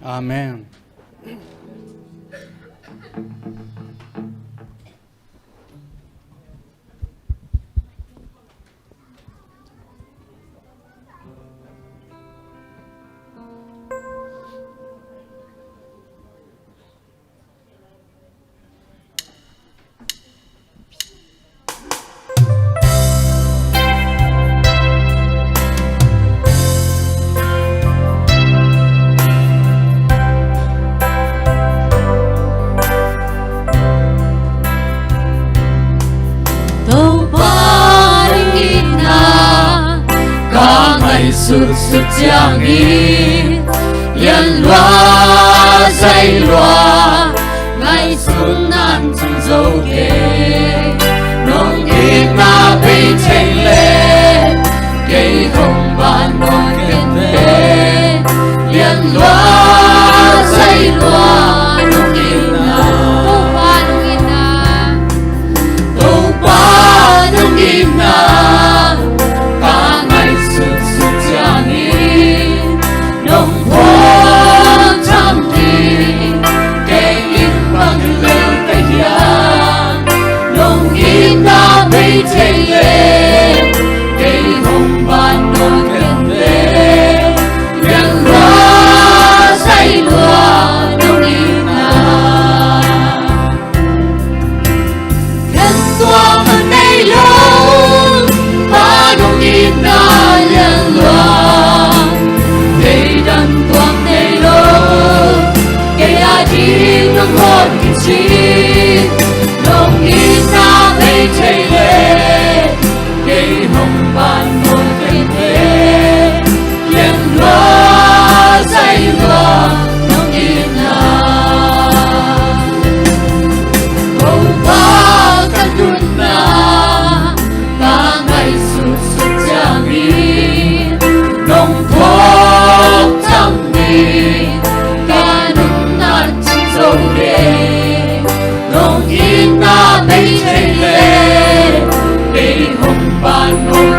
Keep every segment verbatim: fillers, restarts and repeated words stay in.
Amen. Topa nong itna ka ngaihsutsut ciangin, lianlua zailua ngaihsutna cing zo kei. Nong itna bei thei leh kei hong ban nawn kei. Lianlua zailua nong itna, Topa nong itna, Topa nong itna ka ngaihsutsut ciangin, nong phuak tham ding kei inn bang lel ka hiam? Nong itna bei thei leh kei hong ban nawn kei. Lianlua zailua nong itna, khen tuam a nei lo Pa nong itna lianlua. Theidan tuam nei lo, kei a ding nangawn kici. Nong itna bei thei leh kei hong ban nawn kei. Lianlua zailua nong itna, Topa ka nunna ka ngaihsutsut ciangin, nong phuak tham ding ka nunna cing zo kei. Nong itna bei thei leh kei hong ban nawn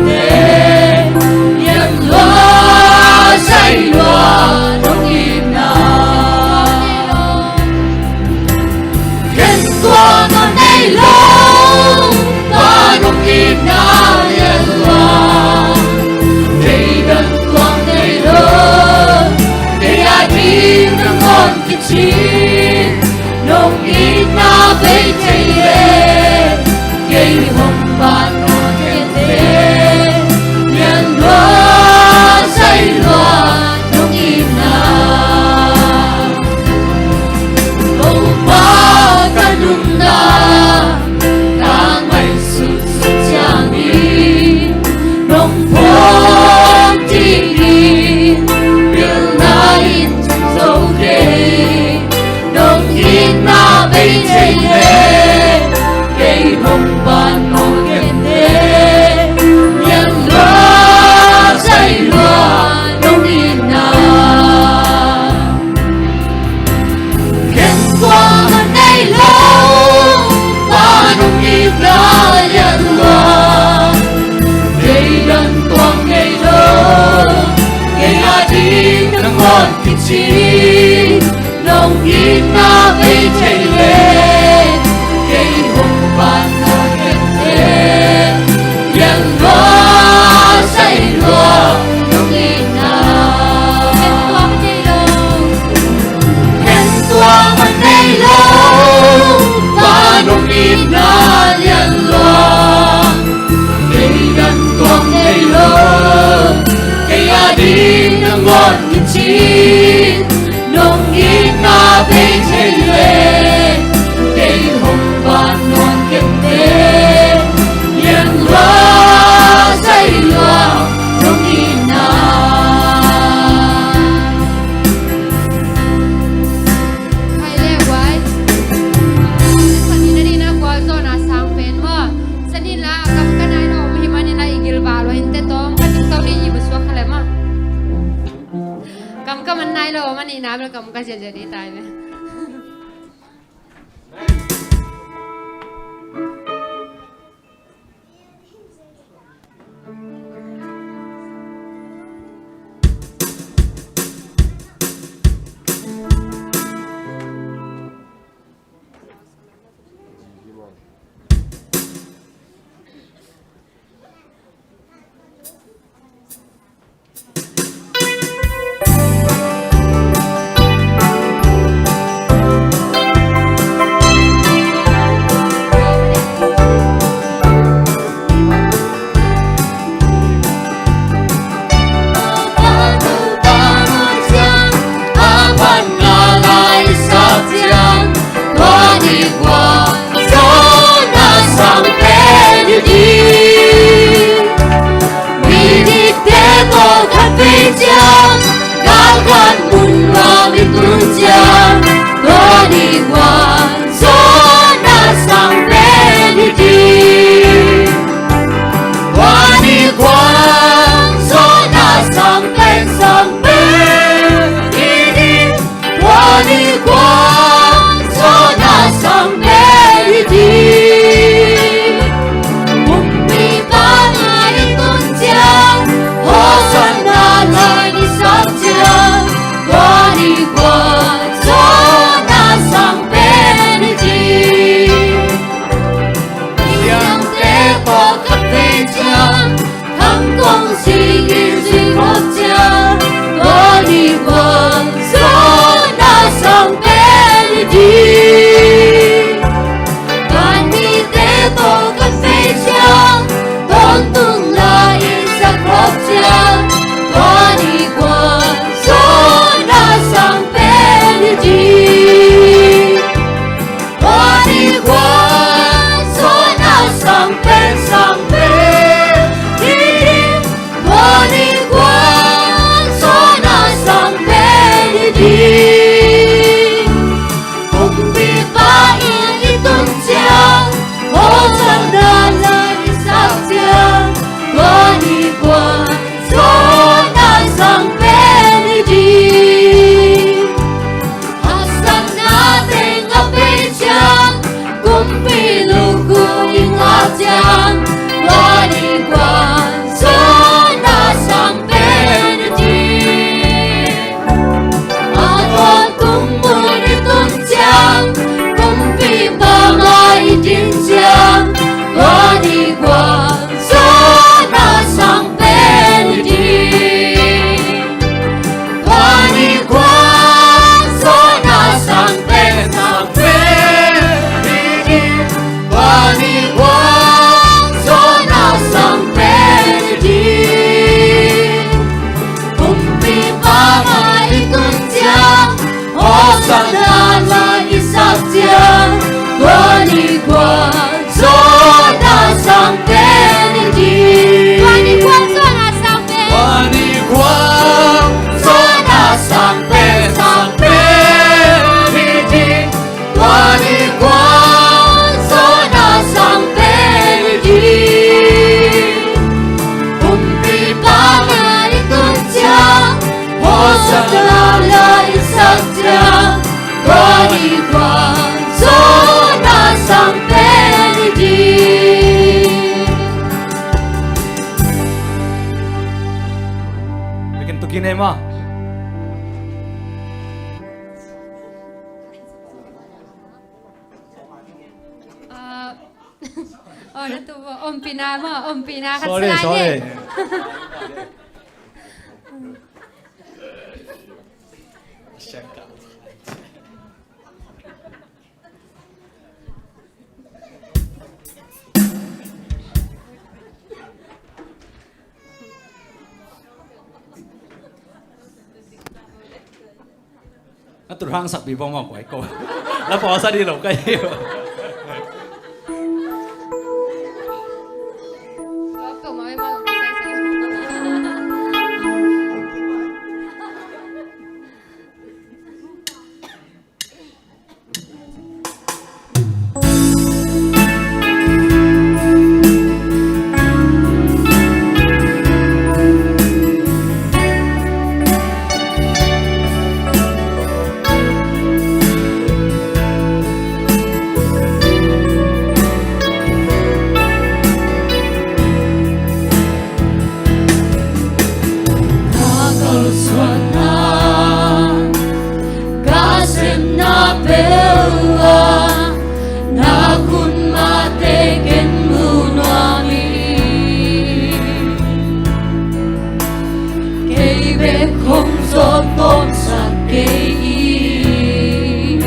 kei. Lianlua zailua nong itna, khen tuam a nei lo Pa nong itna lianlua. Theidan tuam nei lo, kei a ding nangawn kici. Nong itna bei thei leh kei hong ban nawn kei. Lianlua zailua nong itna, Topa ka nunna ka ngaihsutsut ciangin, nong phuak dingin pilna in cing zo kei. Nong itna bei thei leh kei hong ban nawn kei. Lianlua zailua nong itna, khen tuam a nei lo Pa nong itna lianlua. Theidan tuam nei lo, kei a ding nangawn kici. Nong itna bei thei leh kei hong ban nawn kei. Lianlua zailua nong itna, khen tuam nei lo, khen tuam a nei lo Pa nong itna lianlua. Theidan tuam nei lo, kei a ding nangawn kici. Nong itna bei thei leh kei hong ban nawn kei. Lianlua zailua nong itna, Khai le guai. Sani na dina gual zona sang pen maw. Sani la kam ka nai lo, mahi manin la i gil va lo hin te tawm ka tik tawm ni i bu suak kha le maw. Kam ka man nai lo, mani na bel kam ka zia zia di tai le. Ema. Ah, oh, na tu bo. Ompina maw, ompina khat. Sorry, sa lai ni. Sorry. Na tu hang sak pi bawng bawng kuai ko. La pawlsa di lo ka hi. Na kalsuanna, ka sepna peuh ah, na khut mahte ken mu nuam ing. Kei bek hong zawh tawmsak kei ing.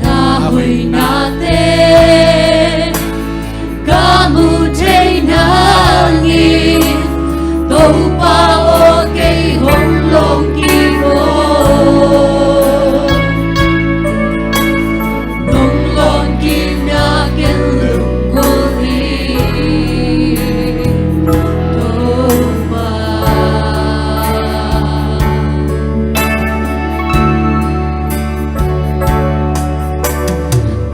Na hoihnate ka mu thei nangin, Topa aw, kei hong lawng kik aw. Nong lawng kikna ken lunggulh ing, Topa.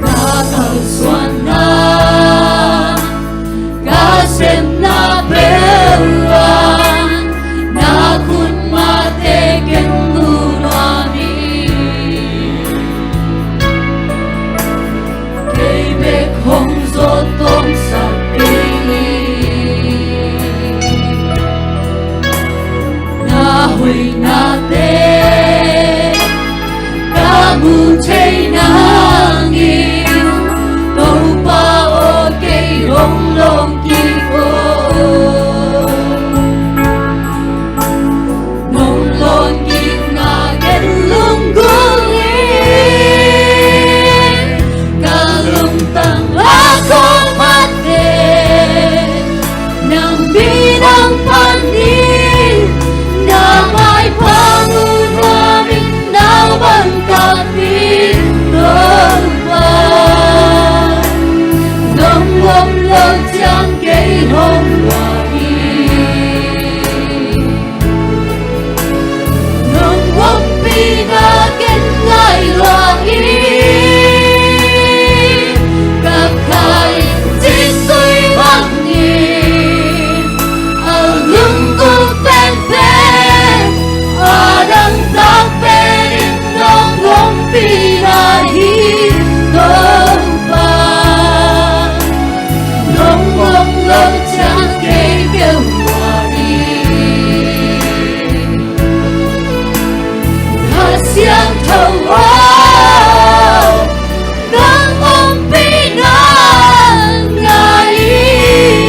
Ka kalsuanna, ka sepna peuh ah, na khut mahte ken mu nuam ing. Kei bek hong zawh tawmsak kei ing. Na hoihnate ka mu thei nangin, Topa aw, kei hong lawng kik aw. Nong lawng kikna ken lunggulh ing. Ka lungtang a kawmate, nang minam panin, na maipha mu nuam ing, na bang ka pi, Topa. Nong om loh ciang kei hong lua ing. Nong ompihna ken ngai lua ing. Ka kha in citui bangin, a lungkul penpen, a dangtak penin nong ompihna hi, Topa. Nong om loh ciang kei keu lua ing. Kha Siangtho aw, nong ompihna ngai ing.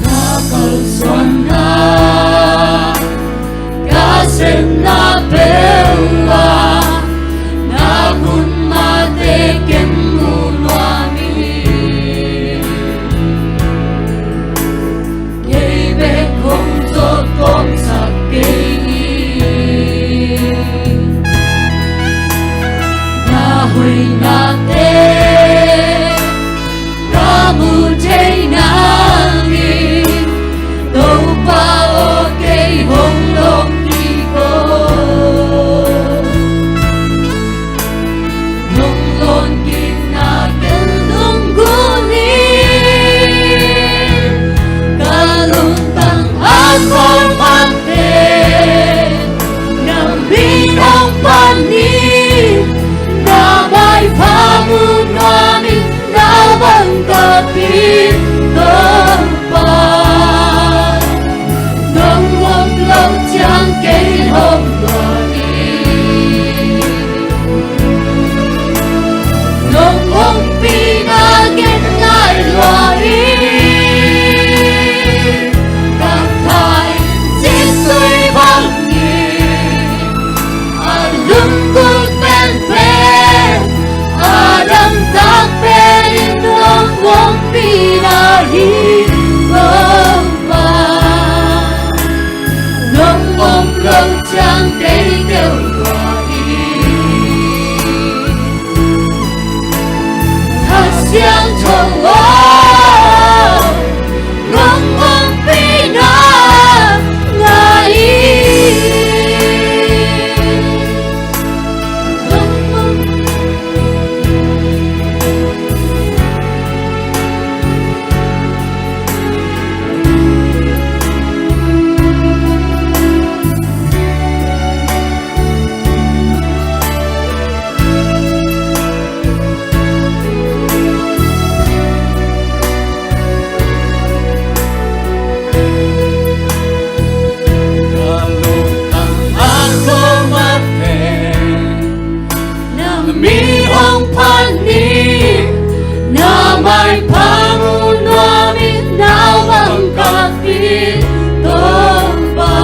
Na kalsuanna, ka sepna peuh ah, na khut mahte ken mu nuam ing. Kei bek hong zawh tawmsak kei ing. Na hoihnate ka mu thei nangin, Topa aw, kei Panin na maipha mu nuamin, na bang ka pin Topa. Nong om lo ciang kei hong lua hi. Nong ompihna gen ngai lua hi. Ka thain citui bangin a lunggulh penpen, a damtak penin nong ompihna hi Topa. Nong om lo ciang kei keu lua hi. Kha Siangtho aw, nong ompihna ngai hi. Na min hong phat ni, na maipha mu nuamin, na bang ka pin Topa.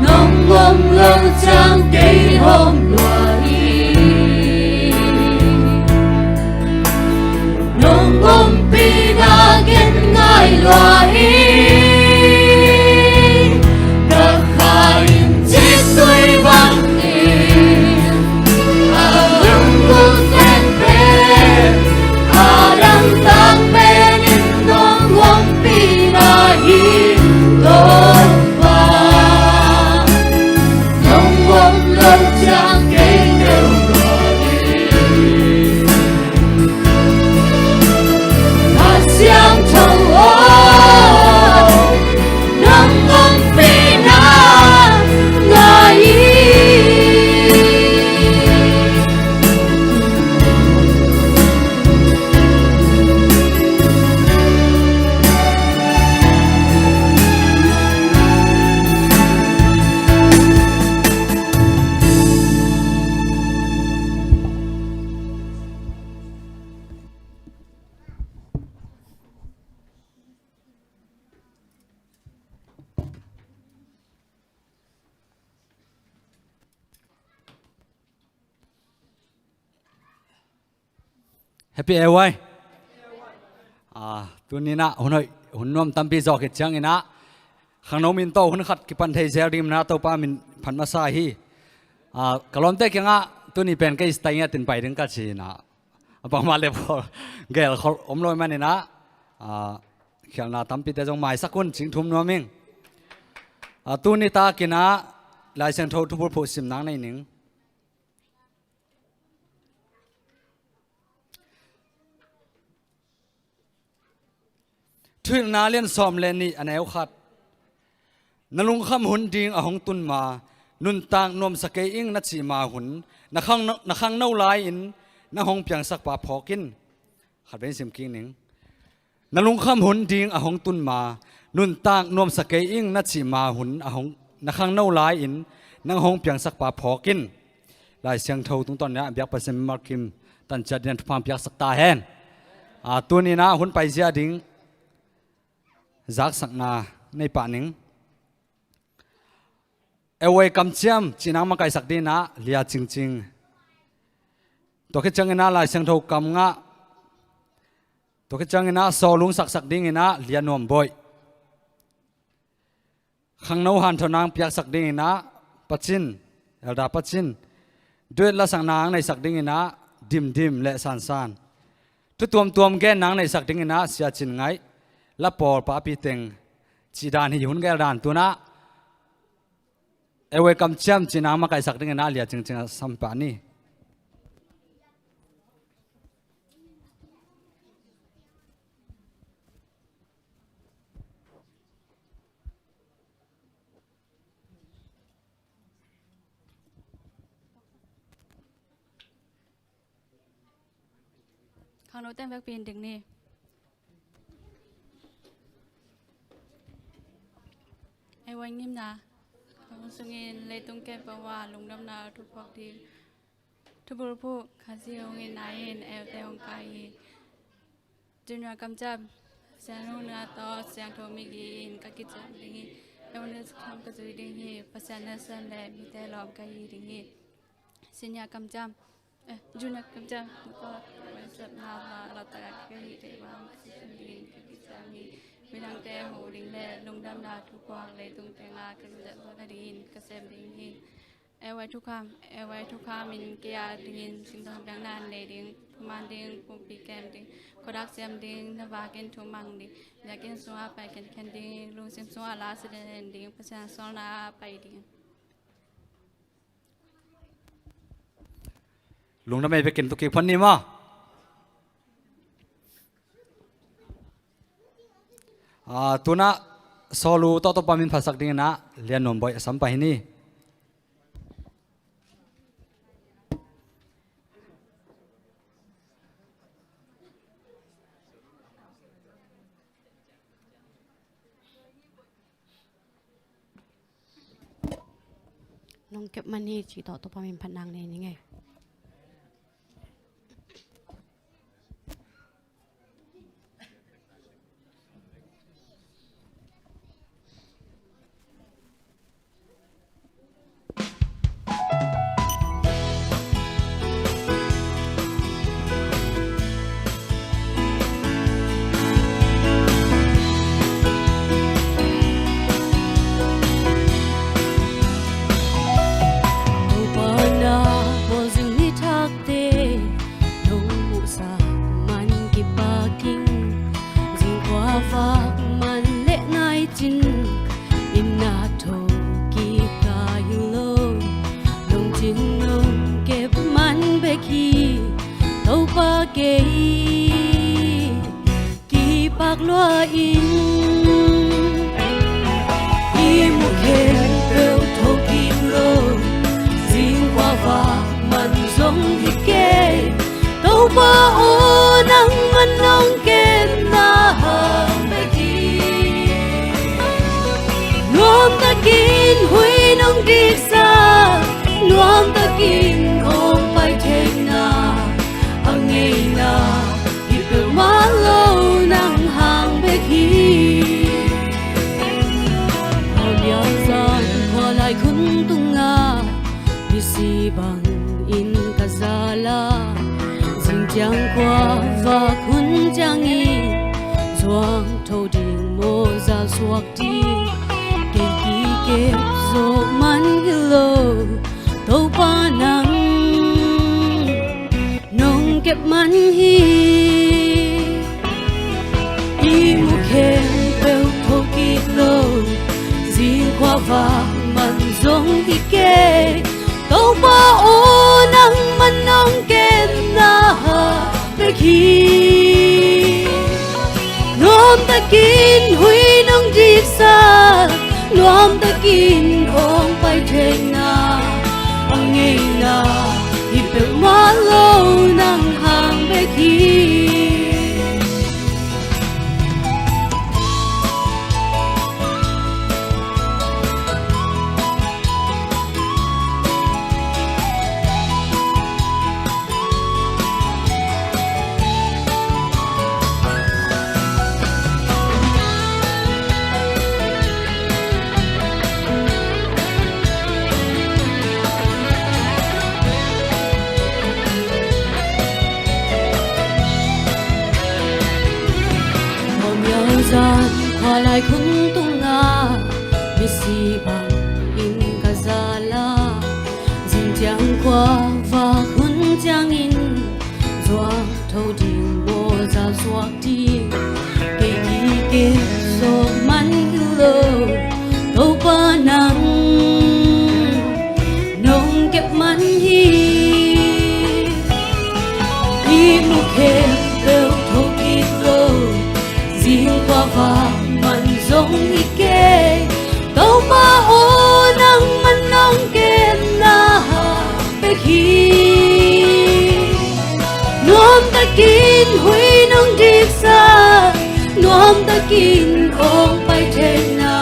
Nong om lo ciang kei hong lua hi. Nong ompihna gen ngai lua hi. Ka kha in citui bangin a lunggulh penpen, a damtak penin nong ompihna hi Topa. Nong om lo ciang kei keu lua hi. Kha Siangtho aw, nong ompihna ngai hi. Happy A Y. Ah, tuni-in ah hun hoih, hun nuam tampi zawh khit ciangin ah, khangno min tawh hun khat kipan thei zel ding in ah Topa min phat masa hi. Ah, ka lawmte kiangah tuni pen kei style ngiat in pai ding ka ci-in ah, a bangmah le pawl gel khol om lo ahih manin ah, ah, khialhna tampite zong maisak un, cing thum nuam ing. Ah, tuni takin ah Lai Siangtho thubulphuh sim nang nei ning. Thuhilhna lian sawm le nih, a neu khat. Na lungkham hun ding a hong tun ma, nuntak nuamsa kei ing na cih ma hun, na khang, na khangno lai-in nang hong piangsak pa phawk in. Khat vei sim kik ning. Na lungkham hun ding a hong tun ma, nuntak nuamsa kei ing na cih ma hun a hong, na khangno lai-in nang hong piangsak pa phawk in. Lai Siangtho tungtawn in ah biakpa Sia Malkim Tanciat in ah thupha piaksak ta hen. Ah, tuni-in ah hun paizia ding zaksakna nei pah ning. Ewei kamciam cih nang makaisak ding in ah Lia Cingcing. Tua khit ciangin ah Lai Siangtho kam ngah. Tua khit ciangin ah sawlung saksak ding in ah Lia Nuam Boih. Khangno hanthawn nang piaksak ding in ah Pa Cin, Elder Pa Cin. Duet lasak nang neihsak ding in ah Dim Dim le San San. Thu tuamtuam gen nang neihsak ding in ah Sia Cin Ngaih. La pawl papi teng cih dan hi, hun gel dan. Tu-in ah Ewei kamciam cih nang makaisak ding in ah Lia Cingcing a sam pah ni. Note vekpi in ding ni. Ei, vai ngimna. Hong sungin leitung khempeuh ah lungdamna thu phuak ding. Thubulphuh, Khazih hong itna in eite hong kai hi. Junior kamciam, Siangtho nungak tawh Siangtho migi in ka kiciam ding hi. Eunice kham ka zui ding hi. Pasian nasem le mite lawm ka hi ding hi. Senior kamciam, eh, junior kamciam, tawh sepna ma lo taka ka hi te bang ka sem ding in ka kiciam hi. Midangte hong ding le lungdamna thu phuak leitung tengah ka kiciam ding in ka sem ding hi. Ei, vai thukham, ei, vai thukham in kei a dingin singtawm dang nan nei ding, thuman ding, pumpi kem ding, khuadak siam ding, na vakin thumang ding, biakinn sungah pai khenkhen ding, lungsim sungah la siden ding, Pasian sawlna ah pai ding. Lungdam ei bekin tu kik phot ni maw. Ah, tuna sawlu tawh Topa min phatsak dingin ah Lian Nuam Bawi a sam pah hi ni. Nong kep man hi ci tawh Topa min phat nang nei ni ngei. Topa na bawl zing ni thakte nong muhsak man kipak ing. Zingkhua vak man leh nai cin inn ah tho kik ka hi lo. Nong cin nong kep man bek hi Topa, kei kipak lua ing. I muh khempeuh tho kik lo, zingkhua vak man zong hi kei. Topa aw, nangman nong kepna hang bek hi. Nuamtakin huih nong diksak, nuamtakin hong pai theihna, a ngeina hi peuhmah lo nang hang bek hi. Khuamial zan khualai khun tungah misi bangin ka zal a, zingciang khua vak hun ciangin zuang tho ding maw, zal suak ding, kei kikep zawh man hi lo. Topa nang nong kep man hi. I muh khempeuh tho kik lo, zingkhua vak man zong hi kei. Topa aw, nangman nong kepna hang bek hi. Nuamtakin huih nong diksak, nuamtakin hong pai theihna, a ngeina hi peuhmah lo nang hang bek hi. Khuamial zan khualai khun tungah misi bangin ka zal a, zingciang khua vak hun ciangin zuang tho ding maw, zal suak ding, kei kikep zawh man hi lo. Topa nang nong kep man hi. I muh khempeuh tho kik lo, zingkhua vak man zong hi kei. Topa aw, nangman nong kepna hang bek hi. Inn hong pai theihna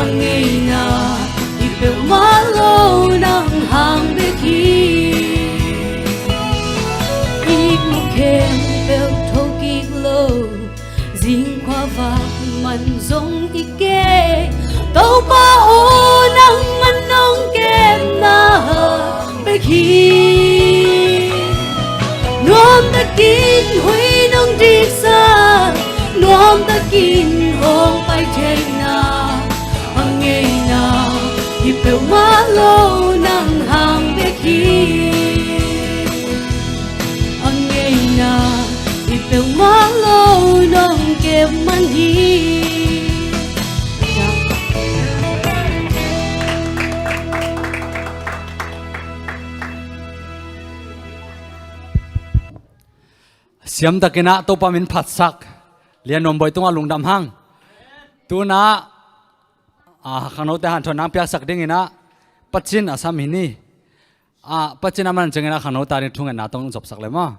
a ngeina hi peuhmah lo nang hang bek hi. I muh khempeuh tho kik lo, zing khuavak man zong i kei. Topa aw, nangman nong kemna bek hi. Nuamtakin hui nong diksak, nuamtakin hong pai theihna a ngeina hi peuhmah lo nang hang bek hi. A ngeina hi peuhmah lo nong kep man hi. Siamtakin ah Topa min phatsak Lian Nuam Bawi tungah lungdam hang. Tunah, ah, khangnote hanthawn nang piaksak dingin ah Pacin a sam hi ni. Ah, Pacin a man ciangin ah khangnote ni thungetna tawh zopsak le maw.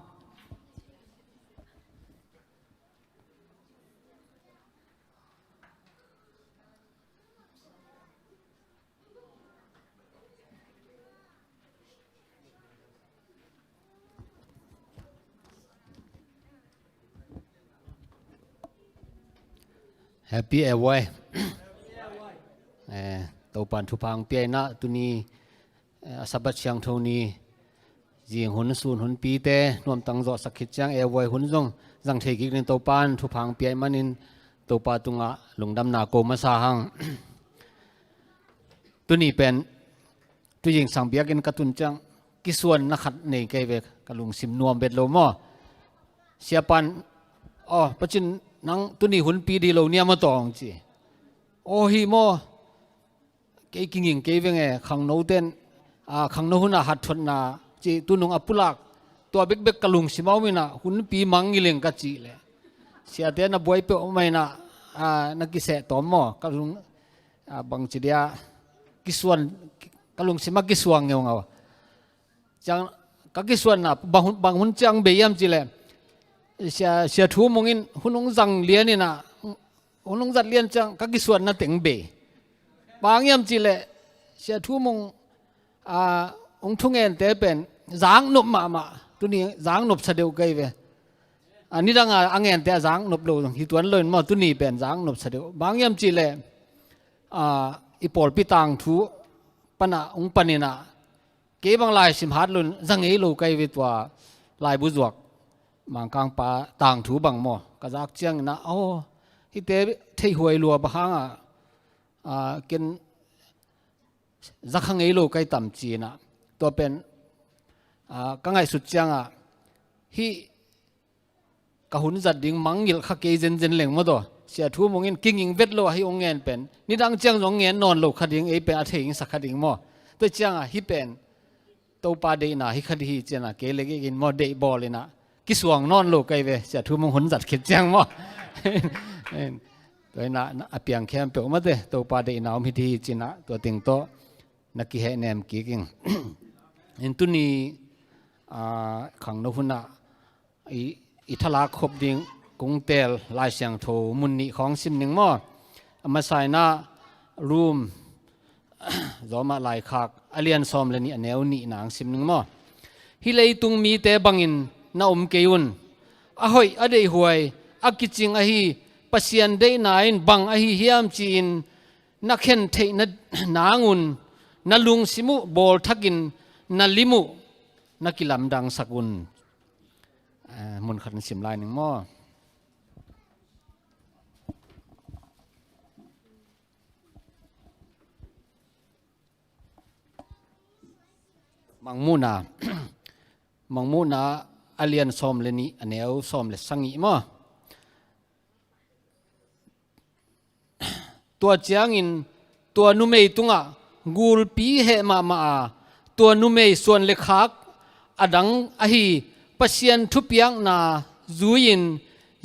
Happy Air Boy. Eh, Topan thupha hong pia in ah tuni, eh, a Sabbath siangtho ni, zing hun sun hun pite nuamtang zawhsak khit ciang Air Boy hun zong zang thei kik ding Topan thupha hong pia ih manin Topa tungah lungdamna ko masa hang. Tuni pen tu zingsang biakinn ka tun ciang kisuanna khat nei kei ve, ka lungsim nuam bet lo maw. Siapan, "Aw, Pacin, nang tuni hunpi dih lo nia maw tawh?" ci. "Aw, hi maw? Kei kinging kei veng e, khangnote in, a, khangno hunah hatthotna ci tunung a pulak, tua bekbek ka lungsim a om in ah hunpi mang ngileng," ka cih leh, "Siate na buai peuhmah in ah, a, na kiseh tawm maw?" Ka lung, a, bangci dia kisuan, ka lungsim a kisuang ngeungau. Ciang ka kisuanna bang hun, bang hun ciang bei hiam cih leh, Sia, Sia Thu Mung in hun hong zang lian in ah, hun hong zat lian ciang ka kisuanna teng bei. Bang hiam cih leh Sia Thu Mung, a, hong thungente pen zaknop mahmah, tuni zaknop sa deuh kei ve. A, nidang a, a ngente a zaknop lo hi tuan lo in maw, tuni pen zaknop sa deuh. Bang hiam cih leh, a, i pawlpi tangthu panah hong pan in ah, kei bang laisim hat lo in za ngei lo kei ve, tua laibu zuak Mangkangpa tangthu bang maw. Ka zak ciangin ah, "Aw, hihte theihhuai lua bang hang ah, a, ken za kha ngei lo kei tam," ci in ah. Tua pen, a, ka ngaihsut ciang ah, hih ka hun zat ding mangngilh kha kei zenzen leng maw tawh. Sia Thu Mung in kinging vet lo a hih hong ngen pen, nidang ciang zong ngen nawn lo kha ding, ei pen a thei sa kha ding maw. Tua ciang ah hih pen Topa deihna hi kha ding hi ci in ah, kei le kei in maw deih bawl in ah, kisuang nawn lo kei ve, Sia Thu Mung hun zat khit ciang maw. Tua in ah, a piang khempeuh mate Topa deihna om hi ding hi ci in ah, tua teng tawh na kihehnem kik ing. In tuni, a, khangno hunah i, i thalak khop ding kong teel Lai Siangtho mun nih khawng sim ning maw. A masa in ah Rom, Roma laikhak a lian sawm le nih a neu nihna hong sim ning maw. "Hih leitung mite bangin na om kei un. A hoih, a deihhuai, a kicing ahi Pasian deihna in bang ahi hiam ci-in na khen theih na, nangun na lungsim uh bawlthakin na lim uh na kilamdangsak un." Eh, mun khat in sim lai ning maw. Mangmuhna, Mangmuhna a lian sawm le nih a neu sawm le sagih maw. Tua ciangin tua numei tungah gulpi heh mahmah a, tua numei suan le khak a dang ahi Pasian thupiakna zui-in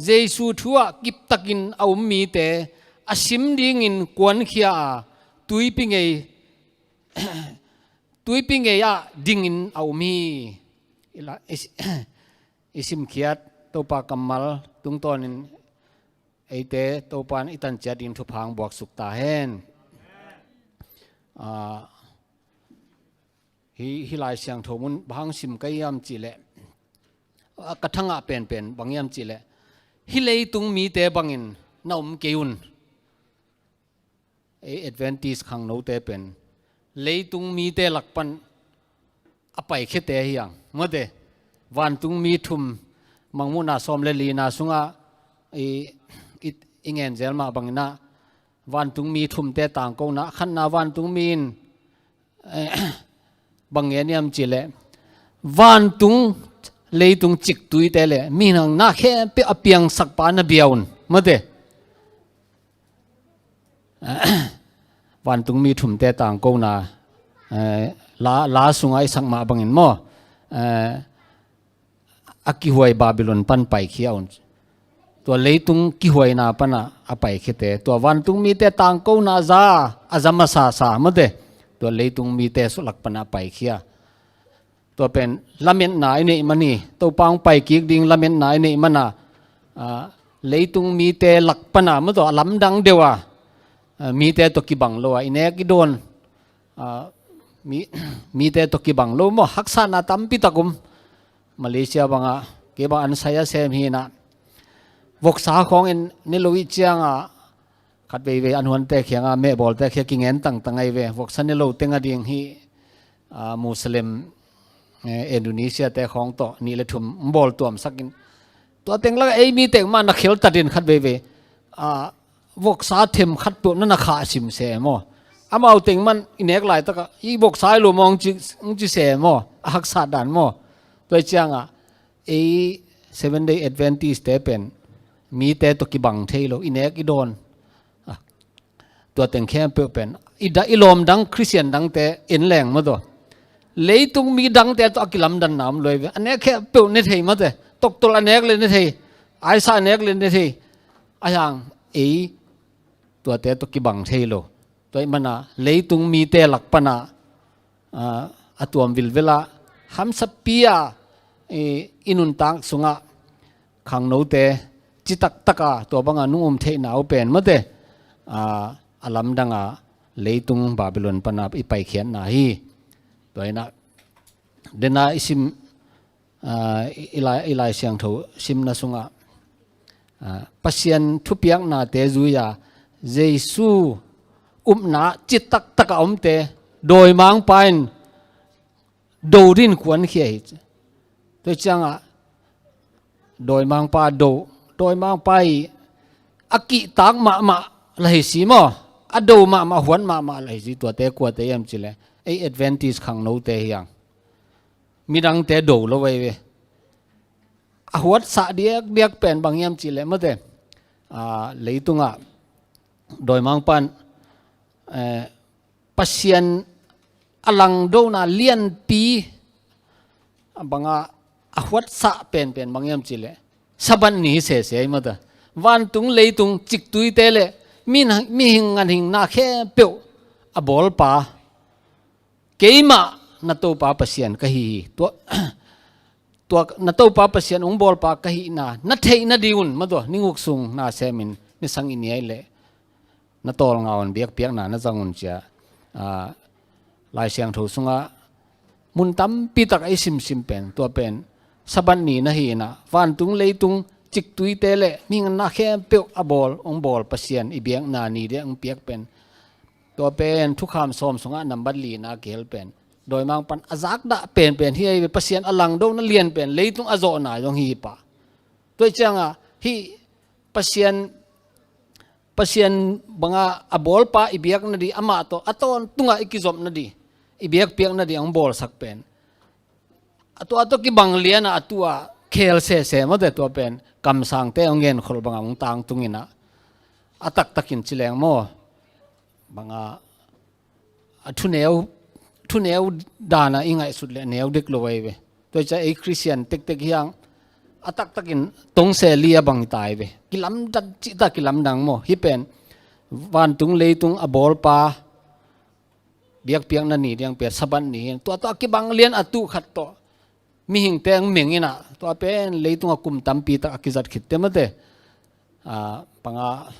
Jesu thu-ah kiptakin a um mite a sim dingin kuankhia a, tuipi ngei, tuipi ngei-ah dingin a um hi. I la, i, i simkhiat Topa kammal tungtawnin Eite Topan i tanciat ding thupha hong buaksuk ta hen. Ah, hih, hih Lai Siangtho mun bang hang sim ka hiam cihleh, ah, ka thangah penpen bang hiam cihleh, hih leitung mite bangin na om kei un. Ei Adventist khangnote pen leitung mite lak pan a paikhiate hi hang, mate. Vantung mi thum, Mangmuhna sawm le lina sungah i, i, i ngen zel mah bangin ah vantung mi thumte tangkona, khatna vantung mi in, eh, bang ngen hiam cihleh, vantung leitung ciktuite le mihing na khempeuh a piangsakpa na bia un, mate. Vantung mi thumte tangkona, eh, la, la sungah i sak mah bangin maw, eh, a kihuai Babylon pan paikhia un. Tua leitung kihuaina pana a paikhiate, tua vantung mite tangkona za, a za masasa, mate. Tua leitung mite suk lak pana a paikhia. Tua pen lametna i neih man hi. Topa hong paikik ding lametna i neih mana, ah, leitung mite lak pana, mate, a lamdang deuh a, ah, mite tawh kibang lo a, i nek i dawn, ah, mi, mite tawh kibang lo maw, haksatna tampi tak om. Malaysia bangah kei bang an sai a sem hi na, voksa khawng en ne lo i ciangah, khat veivei an huante khiangah mehbawlte khia kingen tangtang ahi ve. Voksa ne lo teng a ding hi, ah, Muslim, eh, Indonesia te khawng tawh nih le thum bawl tuamsakin, tua teng lak ei mi teng mah na kheltatin khat veivei, ah, voksa them khat peuh na na khah sim se maw. Amau teng man i nek laitakah i voksa i lo maw hong ci, hong ci se maw. A haksat dan maw. Tua i ciangah ei Seven Day Adventist te pen mite tawh kibang thei lo, i nek i dawn. Ah, tua teng khempeuh pen i da, i lawm dang, Khristian dangte en leng mah tawh, leitung mi dangte tawh a kilamdanna om lo hi ve. A nek khempeuh ne thei, mate. Toktol a nek le ne thei, aisa a nek le ne thei. A hiang ei tuate tawh kibang thei lo. Tua ahih mana leitung mite lak pana, ah, a tuam vilvela hamsapi a, i, i nuntak sungah khangnote citak taka tua banga nung um theihna uh pen, mate, ah, a lamdanga leitung Babylon pana i paikhiatna hi. Tua ina dena i sim, ah, i, i Lai, i Lai Siangtho simna sungah, ah, Pasian thupiaknate zui-a Jesu upna citak taka omte dawimangpa in do din kuankhia hi. Tua ciangah dawimangpa do, dawimangpa i a kihtak mahmah la hi si maw, a do mahmah, huat mahmah la hi si. Tuate kuate hiam cihleh ei Adventist khangnote hi hang. Midangte do lo vei ve. A huatsah diakdiak pen bang hiam cihleh, mate, ah, leitungah dawimangpa in, eh, Pasian a langdona lianpi banga a huatsah penpen bang hiam cihleh Sabbath ni hi sese hi, mate. Vantung leitung ciktuite le mi, mihing ganhing na khempeuh a bawlpa, keimah na Topa Pasian ka hi hi. Tua, tua na Topa Pasian hong bawlpa ka hihna na theih nadingun, mate, ninguk sung na semin, nisang i niai leh na tawlnga un, biakpiakna na zang un, ci-a, ah, Lai Siangtho sungah mun tampi tak a i simsim pen, tua pen Sabbath ni na hi-in ah, vantung leitung ciktuite le mihing na khempeuh a bawl, hong bawl Pasian i biakna ni ding hong piak pen, tua pen Thukham sawm sungah nambat lina kihel pen, dawimangpa in a zakdah penpen hi ahi ve. Pasian a langdona lianpen, leitung a zawhna zong hi hi pah. Tua hi ciangah hih Pasian, Pasian banga a bawlpa i biak nading, amah tawh a tawntungah i kizop nading, i biakpiak nading hong bawlsak pen, a tua tawh kibang lianah a tu-a khel sese, mate, tua pen kamsangte hong genkhol bangah hong tangtung in ah, a taktakin ci leng maw, bangah a thuneu, thuneu dana i ngaihsut leh neu dek lo ahi ve. Tua hi ciah ei Khristian tektek hi hang, a taktakin tongse li a bang hi ta hi ve. Kilamdang cihta, kilamdang maw. Hih pen vantung leitung a bawlpa biakpiakna ni ding pen Sabbath ni hi. Tua tawh a kibang lian a tu khat tawh mihingte hong meng in ah, tua pen leitung a kum tampi tak a kizat khitte, mate. ah, panga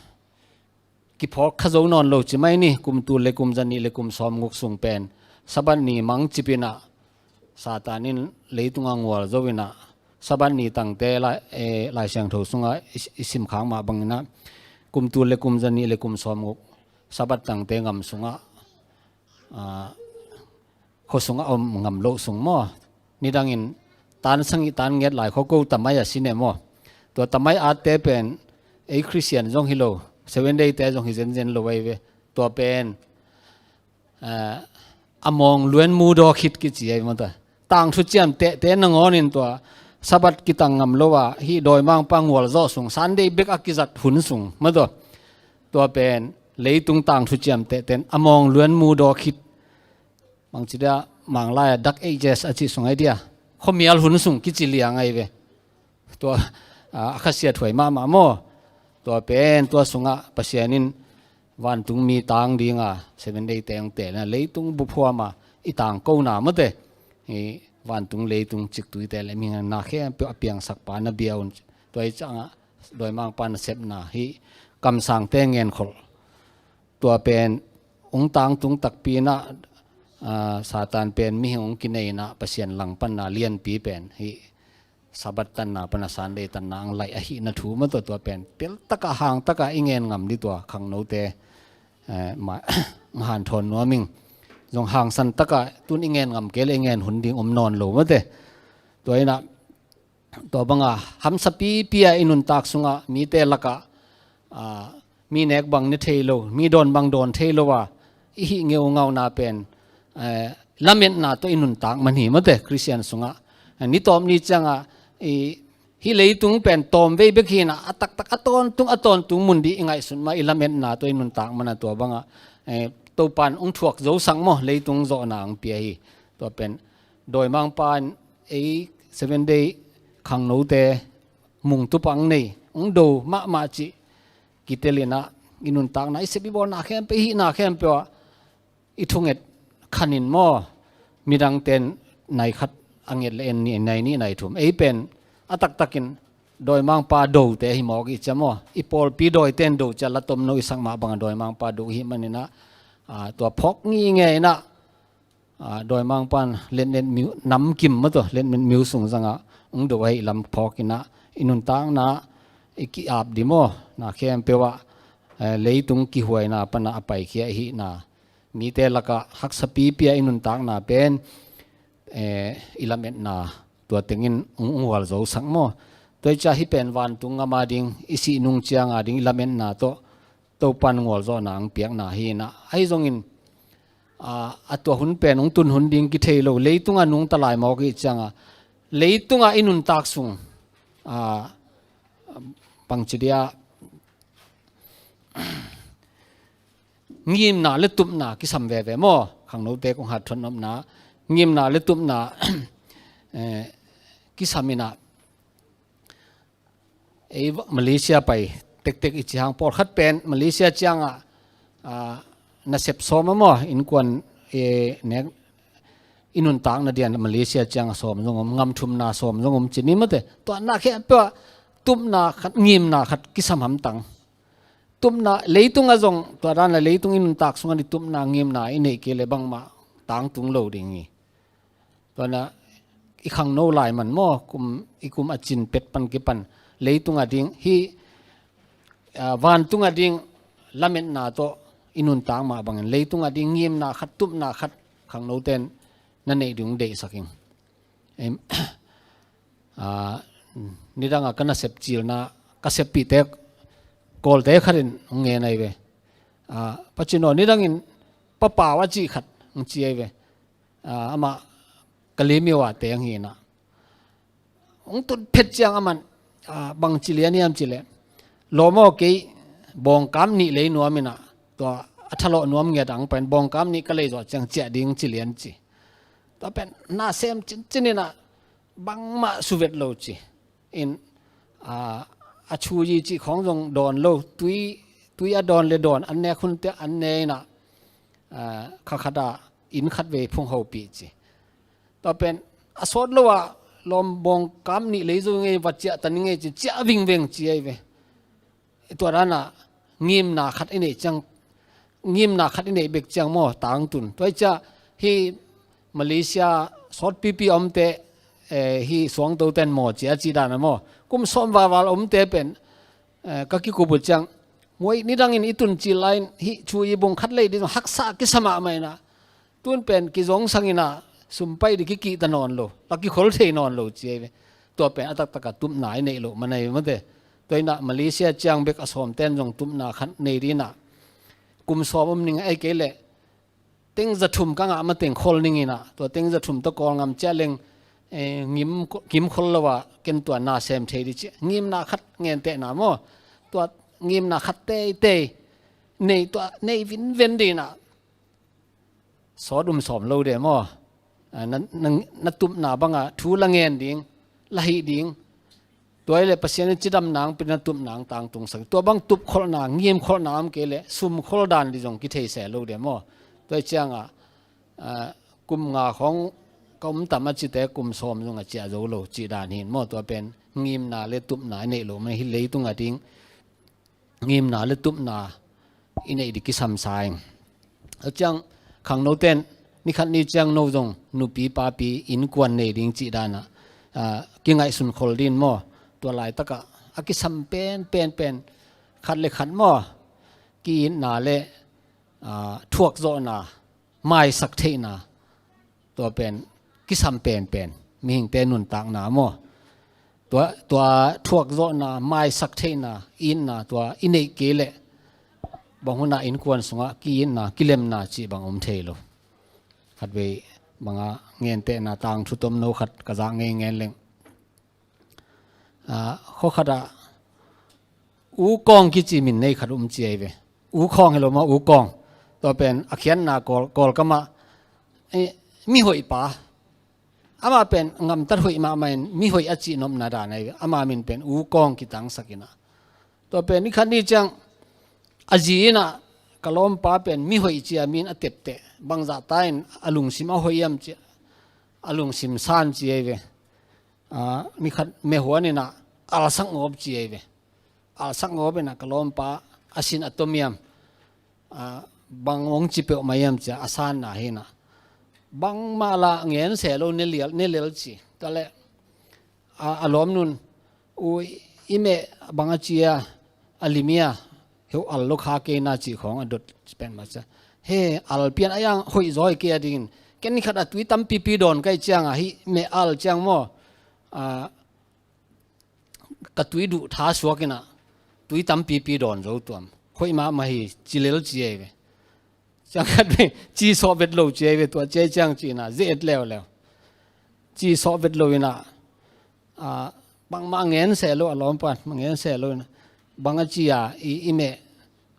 kiphawk kha zo nawn lo ci mai ni, kum tul le kum zanih le kum sawmguk sung pen Sabbath ni mangcip in ah Satan in leitung a ngual zo in ah Sabbath ni tangte lai, eh, Lai Siangtho sungah i, i simkhak mah bangin ah kum tul le kum zanih le kum sawmguk Sabbath tangte ngam sungah, ah, khua sungah om ngam loh sung maw. Nidangin tan sagih tan ngiat lai khua ko tamai a si ne maw. Tua tamai atte pen ei Khristian zong hi lo, Seven Day te zong hi zenzen lo ahi ve. Tua pen, ah, a mawng luan mu daw khit kici ahi maw ta. Tangthu ciamtehte nangawnin tua Sabbath kitang ngam lo a hih dawimangpa ngual zawh sung, Sunday bek a kizat hun sung maw ta. Tua pen leitung tangthu ciamtehte in a mawng luan mu daw khit. Bangci dia, Manglai a Dark Ages a cih sung ahi dia, khuamial hun sung kici liang ahi ve. Tua, ah, a khasiathuai mahmah maw. Tua pen tua sungah Pasian in vantungmi tang dinga Seven Day tengte na leitung buphuama i tangkona mawte, i vantung leitung ciktuite le mihing na khempeuh a piangsakpa na bia un. Tua i cangah dawimangpa nasepna hih kamsangte ngenkholh. Tua pen ung tangtung takpi in ah, ah, Satan pen mihing ung kinei in ah Pasian langpanna lianpi pen hih Sabbath tanna pana Sunday tanna ang laih ahihna thu maw ta. Tua pen peltakah hangtakah i ngen ngam dih tua khangnote, eh, ma, mahanthawn nuam ing. Zong hangsan takah tun i ngen ngam kei le i ngen hun ding om nawn lo mawte. Tua in ah tua banga hamsa pipi a i nuntak sungah mite lakah, ah, mi nek bang ne thei lo, mi dawn bang dawn thei lo a i hih ngeungauna pen, eh, lametna tawh i nuntak man hi mawte Khristian sungah. Eh, ni tawp ni ciangah i, hih leitung pen tawmvei bek hi in ah a taktak a tawntung a tawntung mun dih i ngaihsut mah i lametna tawh i nuntak man a tua bangah, eh, Topan ung thuak zosak maw leitung zawhna ang pia hi. Tua pen dawimangpa in ei Seven Day khangnote mungtupa ang nei, ang do mahmah cih kitelin ah i nuntakna, i sep i bawlna khempeuh, i hihna khempeuh ah i thunget khanin maw, midangte in nai khat a nget le en nih, nai nih, nai thum. Ei pen a taktakin dawimangpa dote hi mawk i cia maw, i pawlpi dawite in do cia la tomno i sak mah bangah dawimangpa do i hih manin ah, ah, tua phawk ngingei in ah, ah, dawimangpa in letnet miu, namkim maw ta, letnet miu sung zangah ung do ahih lam phawk in ah i nuntakna i ki-ap dih maw, na khempeuh ah, eh, leitung kihuaina pana a paikhia i hihna, mite lakah haksa pipi a i nuntakna pen, eh, i lametna tua tengin ung, ung hual zosak maw. Tua i cia hih pen vantung ngam a ding, i sih nung ciang a ding i lametna tawh Topan ngualzawhna ang piakna hi in ah, ahi zongin, ah, a tua hun pen ung tun hun ding kithei lo, leitung a nungta lai mawk i cia a, leitung a i nuntak sung, ah, bangci dia, ngimna le tupna kisam veve maw? Khangnote kong hat thuan nopna, ngimna le tupna, eh, kisam in ah, ei va-, Malaysia pai tektek i ci hang, pawlkhat pen Malaysia ciang a, ah, nasep sawm a maw, innkuan, eh, nek, i nuntakna dian Malaysia ciang a sawm zong om, ngam thumna sawm zong om ci ni mawte. Tua na khempeuh ah tupna khat, ngimna khat kisam hamtang. Tupna, leitung a zong, tua dan a leitung i nuntak sung a ni tupna ngimna i neih kei le bangmah tangtung lo ding hi. Tua na i khangno lai man maw, kum, i kum a cin pet pan kipan leitung a ding hi, ah, vantung a ding lametna tawh i nuntak mah bangin leitung a ding ngimna khat, tupna khat khangnote in na neih ding deihsak ing. Em, ah, nidang a ka nasep cilna, ka seppihte, Kawlte khat in hong ngen ahi ve. Ah, Pacino, nidangin Pa Pau a cih khat hong ci ahi ve. Ah, amah Kalaymyo a teng hi in ah, hong tun phet ciang aman, ah, bang ci lian hiam cih leh, lawm aw, kei bawngkam nih lei nuam in ah, tua a thalawh nuam ngiat ang pen bawngkam nih ka lei zawh ciang ciah ding ci lian ci. Tua pen na sem cincin in ah, bangmah suvet lo ci. In, ah, a chuyi cih khawng zong dawn lo, tui, tui a dawn le dawn, an nek hunte an ne in ah, ah, kha khat ah inn khat vei phung hopih ci. Tua pen a sawt lo ah, lawm, bawngkam nih lei zo ngei, va ciah ta ni ngei ci, ciah vingveng ci ahi ve. tua danah ngimna khat i neih ciang, ngimna khat i neih bek ciang maw, tangtun. Tua hi ciah hih Malaysia sawtpipi a omte, eh, hih suangtoten maw cia cih danah maw, kum sawm valval a omte pen, eh, ka kikup uh ciang, muai nidangin i tun cil lai-in hih Chu Yi Bung khat lei ding haksa kisa mahmah inah, tun pen kizongsang inah sum pai ding kikihta nawn lo, la kikhol thei nawn lo ci ahi ve. Tua pen a taktakah tupna i neih loh man ahi ve mate. Tua inah Malaysia ciang bek a sawmten zong tupna khat nei ding inah, kum sawm om ning, ahih kei leh teng za thum ka ngah mateng khol ning inah, tua teng za thum tawh kawl ngam ciah leng, eh, ngim, ngim khol lo ah ken tua na sem thei ding ci. Ngimna khat, ngentehna maw, tua ngimna khat teitei nei, tua nei vinven ding inah, sawt um sawm lo de maw? Ah, na, na, na tupna bangah thu la ngen ding, la hih ding. Tua hi leh Pasian in cidam nang pen na tup nang tangtung sak. Tua bang tupkholhna, ngimkholhna om kei leh sumkhol dan ding zong kithei se lo de maw? Tua hi ciangah, ah, kum nga khawng ka um tam a cite kum sawm zong a ciah zo lo cih dan hi in maw? Tua pen ngimna le tupna i neih loh man hi, leitung a ding ngimna le tupna i neih ding kisam sa ing. A ciang khangnoten nikhat ni ciang no zong nupi papi innkuan nei ding cih danah, ah, kingaihsun khol ding maw? Tua laitakah a kisam pen, pen, pen, khat le khat maw, ki-itna le, ah, thuakzawhna, maisak theihna, tua pen kisam penpen mihingte nuntakna maw? Tua, tua thuakzawhna, maisak theihna, itna, tua i neih kei leh bang hunah innkuan sungah ki-itna, kilemna cih bang om thei lo. Khatvei bangah ngentehna tangthu tomno khat ka zak ngei ngen leng. Ah, khua khatah U Kawng kici min nei khat um ci ahi ve. U Kawng hi lo maw, U Kawng. Tua pen a khiatna Kawl, Kawlkamah, eh, mihoih pa. Amah pen ngamtat hoih mahmah in mihoih a cihnopna dan ahi ve. Ama min pen U Kawng kitangsak inah. Tua pen nikhat ni ciang a zi inah ka lawmpa pen mihoih cia min a tepteh. Bangzah ta in a lungsim a hoih hiam cia, a lungsim san ci ahi ve. Ah, nikhat mehuan inah alsak ngawp ci ahi ve. Alsak ngawp inah ka lawmpa a sin a tom hiam, ah, bang hong ci peuhmah hiam cia a sanna hi inah, bangmah lah ngen se lo, ne lial, ne lel ci. Tua leh, ah, a lawmnun, u, i meh bang a ci a, a lim hia, heu al lo kha kei na cih khawng a dot pen mah cia. He, al pian a iang hoih zaw hi kei a dingin, ken nikhat a tui tampipi dawn ka hih ciangah hih meh al ciang maw, ah, ka tui duh tha suak inah tui tampipi dawn zo tuam. Hoih mahmah hi, ci lel ci ahi ve. Ciang khat ve, ci sawh vet lo ci ahi ve, tua ci ahi ciang ci inah ze-et leuleu. Ci sawh vet lo inah, ah, bangmah ngen se lo, a lawmpa mah ngen se lo inah, bang a ci a, i, i meh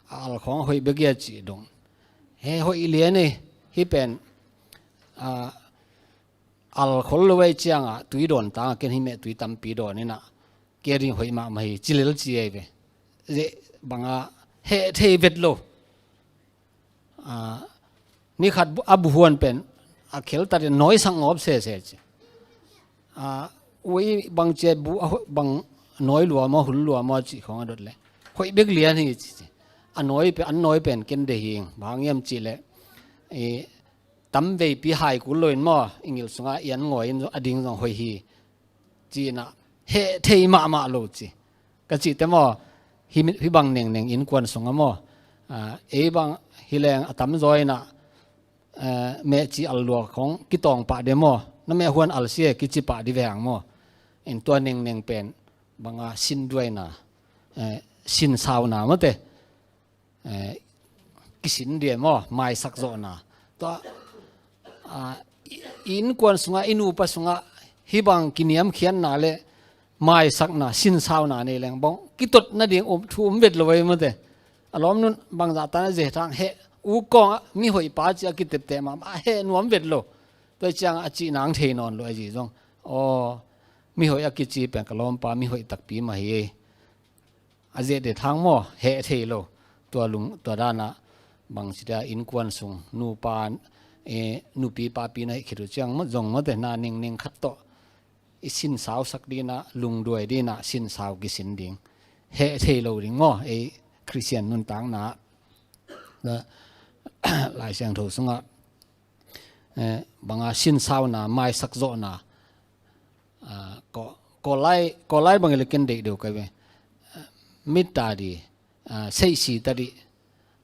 al khawng hoih bek hia ci dong. He, hoih lian e, hih pen, ah, al khol lo ahih ciangah tui dawn tangah ken hih meh tui tampi dawn inah, kei a ding hoih mahmah hi, ci lel ci ahi ve. Ze-, bangah heh thei vet lo. Ah, nikhat bu-, a buhuan pen a kheltat in nawisak ngawp sese ci. Ah, ui bang cia bu a hoih, bang nawi lua maw, hun lua maw cih khawng a dot leh, hoih bek lian hi ci ci. A nawi pen, an nawi pen ken deih hi ing, bang hang hiam cih leh, eh, tamveipi hai kul loin maw, i ngil sungah i an ngawi in a ding zong hoih hi, ci inah heh thei mahmah lo ci. Ka cihte maw, hih, hih bang nengneng innkuan sungah maw, ah, ei bang hi leng a tamzaw inah, eh, meh ci al lua khawng kitawng pah de maw, na meh huan al sia kici pah di ve hang maw. In tua nengneng pen bangah sinduaina, eh, sinsauna mawte, eh, kisin dia maw, maisak zawhna. Tua, ah, i, i innkuan sungah, i nupa sungah hih bang kiniamkhiatna le maisakna, sinsauna nei leng bang kitot nading um, thu um vet lo ei mawte. A lawmnun bangzah ta na ze thang heh, U Kawng ah mihoih pa ci a kitepteh mahmah, a heh nuam vet lo. Tua ciangah a cih nang thei nawn lo a zi zong. Aw, mihoih a kici pen ka lawmpa mihoih takpi mah hi ei. A zeh de thang maw, heh thei lo. Tua lung, tua danah bangci dia innkuan sung, nupa, eh, nupi papi na hih khit uh ciang maw, zong mawte na ningning khat tawh i sinsausak dinah, lungduai dinah sinsau kisin ding. heh thei lo ding maw, ei Khristian nuntakna. Lai Siangtho sungah, eh, banga sinsauna, maisak zawhna, ah, ko, ko lai, ko lai bang i le ken deih deuh kai ve. Mit ta di, ah, seihsi ta di,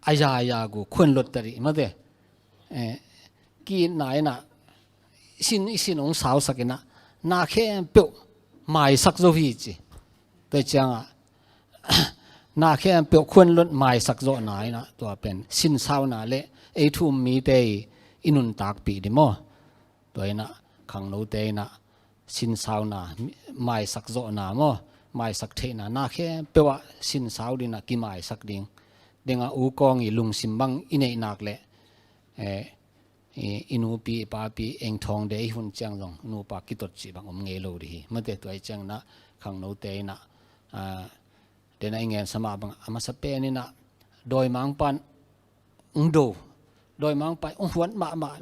a ya ya gu, khuan lot ta di, mate. Eh, ki na ina, sin i sin ong sausak ina, na khempeuh maisak zo hi ci. Tua cianga, na khempeuh khuan lot maisak zawhna ina, tua pen sinsauna le ei thu-um mite i, i nuntakpih di maw. Tua ina khangnote ina sinsauna, maisak zawhna maw, maisak theihna, na khempeuh ah sinsau dina kimaisak ding. Denga u kawng i lungsim bang i neihnak le, eh, i, i nupi, i papi, eng thawng de i hun ciang zong nupa kitot cih bang om ngei lo di hi. Mate tua i ciang na khangnote ina, ah, dena i ngen sama bang a masa pen ina dawimangpan ung do, dawimangpa ung huat mahmah,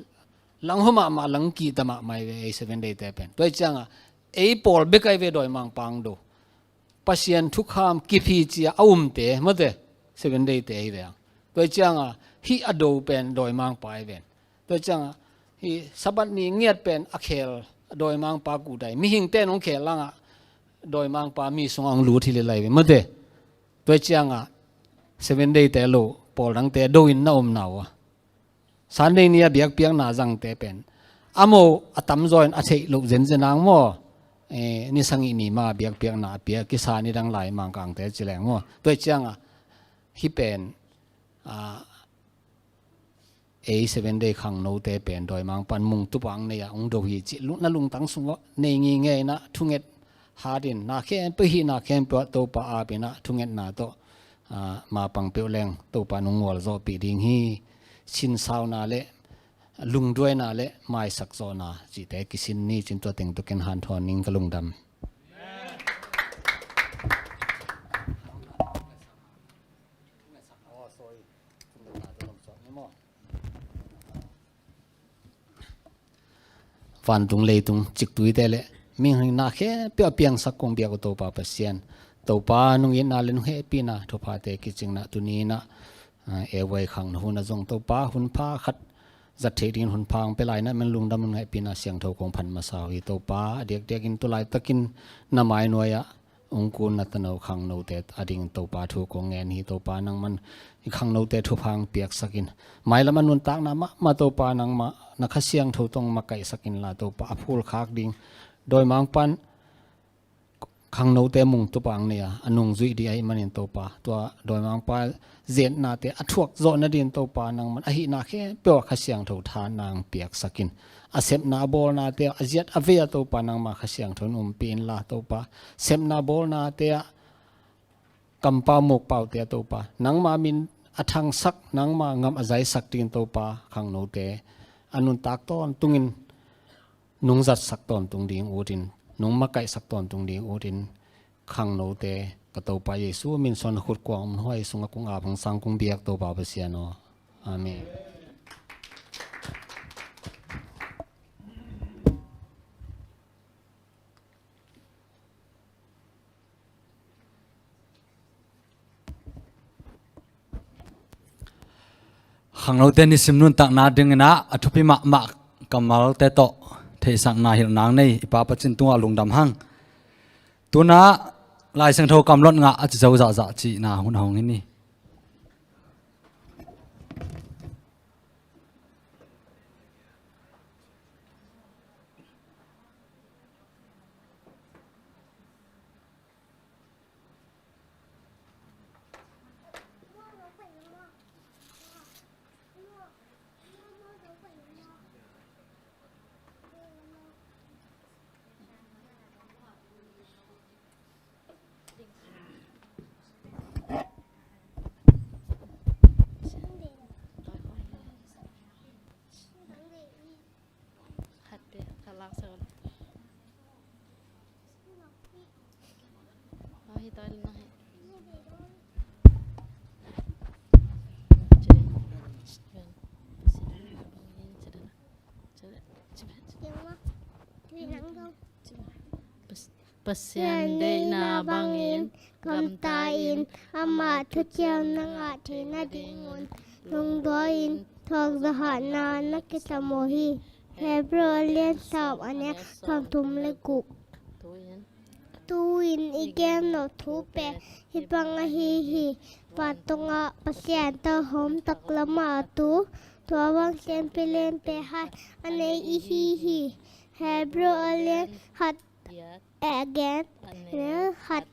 lang hua mahmah, lang kihta mahmah i ve ei Seven Day te pen. Tua i cianga ei pawl bek ai ve dawimangpa ung do. Pasian thukham kiphi cia a umte, mate, Seven Day te hi ve ang. Tua i cianga hih a do pen dawimangpa ai ven. Tua cianga hih Sabbath ni ngiat pen a khel dawimangpa kutai. Mihingte nong khel langa dawimangpa mi sunga ong lut hi le lai ve, mate. Tua cianga Seven Day te lo, pawl dangte do in na om nau a. Sunday ni a biakpiakna zangte pen a mo a tamzaw in a theih loh zenzen ang maw. Eh, ni sangih ni ma biakpiakna a pia kisa ni dang lai mangkangte ci leng maw. Tua cianga hih pen, ah, ei Seven Day khangnote pen dawimangpan mungtupa ang nei a ung do hi cih lung, na lungtang sungah nei ngingei ina thunget hatin na khempeuh hih na khempeuh ah Topa ap ina thungetna tawh, ah, mapang peuh leng Topa nung ngualzawhpih ding hi. Sinsauna le lungduaina le maisak zawhna cihte kisin ni cin tua teng tua ken hanthawn ning ka lungdam. Vantung leitung ciktuite le mihing na khempeuh a piangsak kong biak uh Topa Pasian, Topa nung itna le nung hehpihna thuphate kicingna tuni ina, ah, ei vai khangno hun a zong Topa hun pha khat zat theih dingin hun pha ong pia lai ina men lungdam, nung hehpihna siangtho kong phat masa uh hi Topa. A diakdiakin tu laitakin na mai nuai ah ung kun na tano khangnote ading Topa thu kong ngen hi Topa, nangman i khangnote thupha ong piaksakin, mailam a nuntakna mahmah Topa nangmah na Kha Siangtho tawh ong makaihsakin la Topa a phulkhak ding dawimangpan khangnote mungtupa ong nei a a nungzuih dih ahih manin Topa tua dawimangpa zetnate a thuak zawh nadin Topa nangman ahihna khempeuh ah Kha Siangtho tha nang piaksakin, a sepna a bawlnate ah a ziat a vei ah Topa nangma Kha Siangtho in umpih inla Topa, sepna a bawlnate ah kampau mukpaute ah Topa nangma min a thangsak, nangma ngam a zaisak dingin Topa khangnote a nuntak tawntungin nung zatsak tawntung ding utin, nung makaihsak tawntung ding utin, khangnote ka Topa Jesu min suan khut kuang om huai sungah kong ap hong sang kong biak Topa Pasian aw. Amen. Khangnote nisim nuntakna dingin ah a thupi mahmah kammalte tawh theihsakna hilh nang nei i Pa Pacin tungah lungdam hang. Tuna Lai Siangtho kamlot ngah a ci zo zahzah cihna hun a hong hi ni. Pasian deihna bangin gamta-in, amah thuciam na ngah theih nadingun lungduai-in thuak zahatna na kisam uh hi. Hebrew a lian sawm, a neu sawmthum le guk. Tu-in i gen nop thu pen hih bang ahi hi. Vantungah Pasian tawh hong taklam a tu, tua bang siampi lianpi khat a nei i hi hi. Hebrew a lian khat, a gen, a neu khat.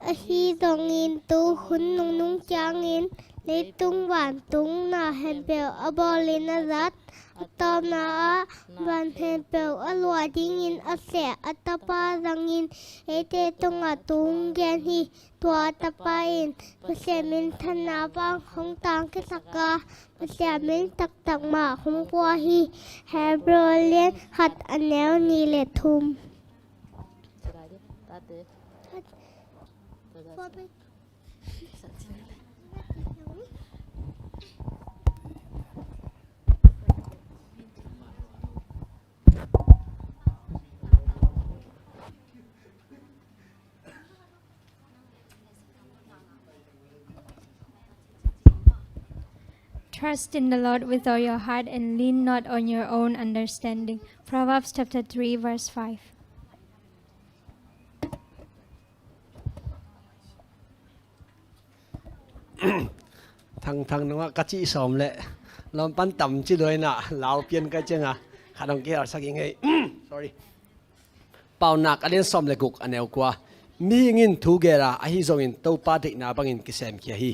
Ahi zongin tu hun nungnung ciangin leitung vantung na khempeuh a bawlin a zat, a tawpna ah van khempeuh a luah dingin a seh a Tapa zangin eite tungah thu hong gen hi. Tua Tapa in Pasian minthanna bang hong tangkisak a, Pasian min taktak mah hong pua hi. Hebrew a lian khat, a neu nih le thum. Trust in the Lord with all your heart and lean not on your own understanding. Proverbs chapter three, verse five. Thangthang nungah ka cih sawm leh lawmpan tam ci luaina lau pian kai cianga khat hong kiharsak i ngei. Sorry. Paunak a lian sawm le guk, a neu kua. Mihing in thu gel a, ahi zongin Topa deihna bangin kisemkhia hi.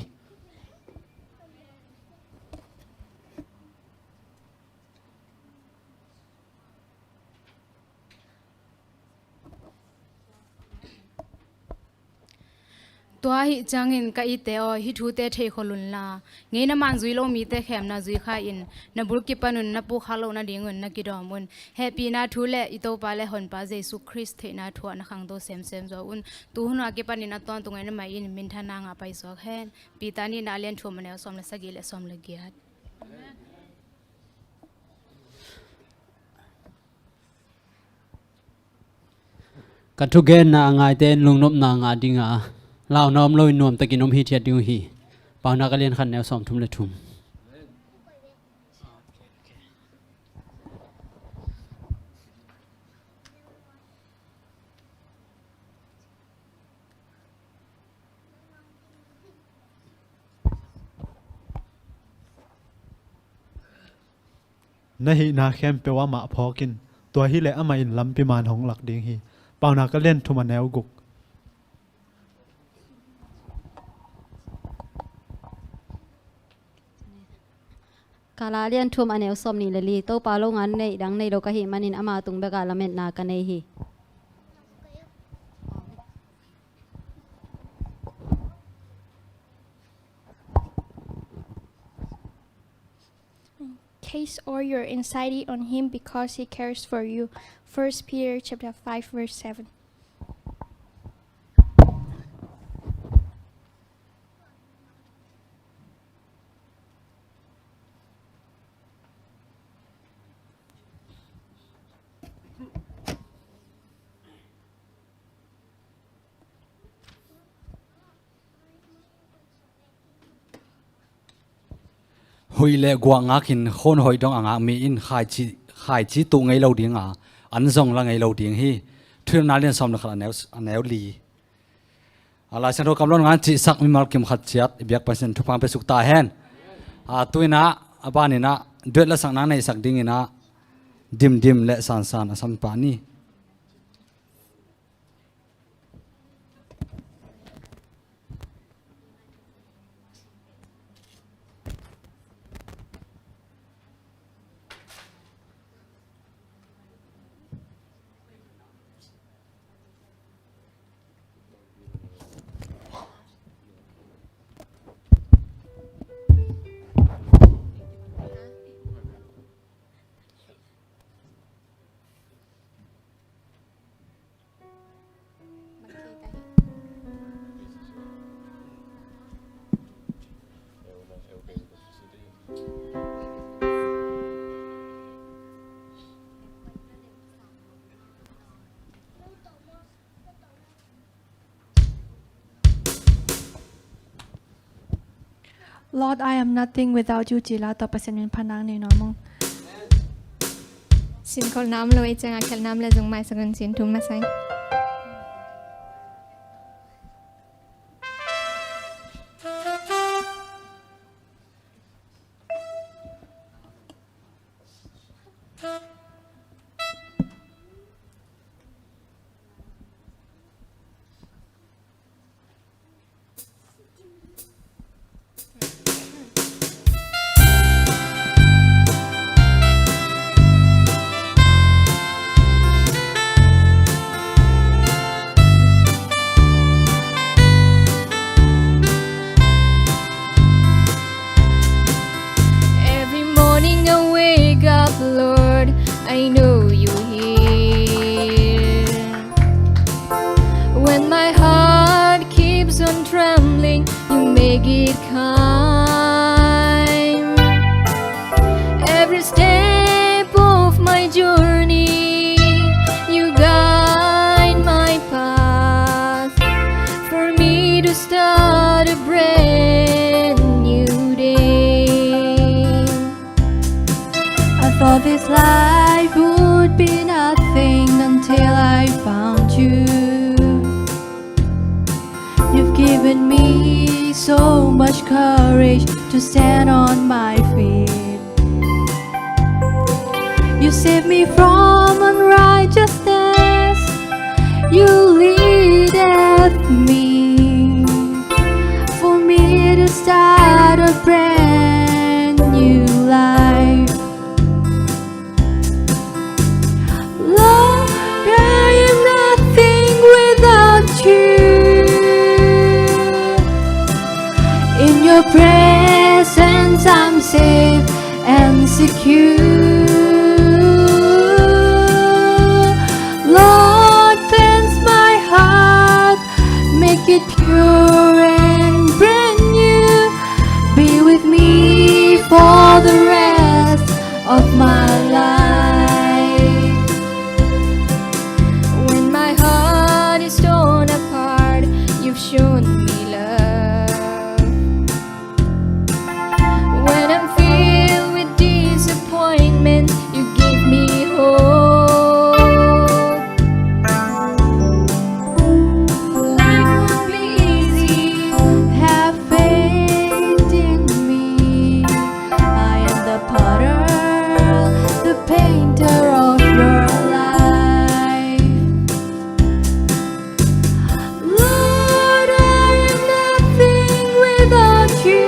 Tua ahih ciangin ka itte aw, hih thute theikhol unla, ngeina man zui lo mite khemna zui kha in, na bul kipan un na puk khak loh nadingun na kidawm un. Hehpihna thu le i Topa le Honpa Jesu Khrist theihna thu ah na khangto semsem zaw un. Tu hun a kipanin a tawntung ngeina mah in minthanna ngah paisuak hen. Peter nihna a lian thum, a neu sawm le sagih le sawm le giat. Ka thugenna a ngaite in lungnopna ngah dinga, launa om loin nuamtakin om hithiat ding uh hi. Paunak a lian khat, neu sawmthum le thum. Na hihna khempeuh amah phawk in, tua hileh amah in lampi man hong lak ding hi. Paunak a lian thum, a neu guk. Kala a lian thum, a neu sawmnih le li. Topa longa na neih, dang nei lo ka hih manin ama tung bekah lametna ka nei hi. Cast all your anxiety on him because he cares for you. First Peter chapter five, verse seven. Huih le guah ngakin khon hoih dong a ngak mi in khaici, khaici tuh ngei lo dinga, an zong la ngei lo ding hi. Thuhilhna lian sawm le khat, a neu, a neu li. A Lai Siangtho kamlawn ngan cihsak mimal kim khat ciat i biak Pasian thupha pia suk ta hen. A, tu-in ah, a banin ah duet lasak nang neihsak dingin ah Dimdim le Sansan a sam pah ni. Lord, I am nothing without you, ci la tawh Pasian min phatna nei nuam ung. Sin kholh nam lo ei ciangah khelh nam le zong maisak un, sin thum masa ing. Every morning I wake up, Lord, I know you're here. When my heart keeps on trembling, you make it calm. Every step of my journey, you guide my path for me to start a brand new day. I thought this life would be nothing until I found you. You've given me so much courage to stand on my feet. You saved me from unrighteousness. You leaded me for me to start a brand new life. Lord, I am nothing without you. In your presence I'm safe and secure. Lord, cleanse my heart, make it pure and brand new. Be with me for the rest of my life. When my heart is torn apart, you've shown me love. When I'm filled with disappointment, you give me hope. Life won't be easy, have faith in me. I am the potter, the painter of your life. Lord, I am nothing without you.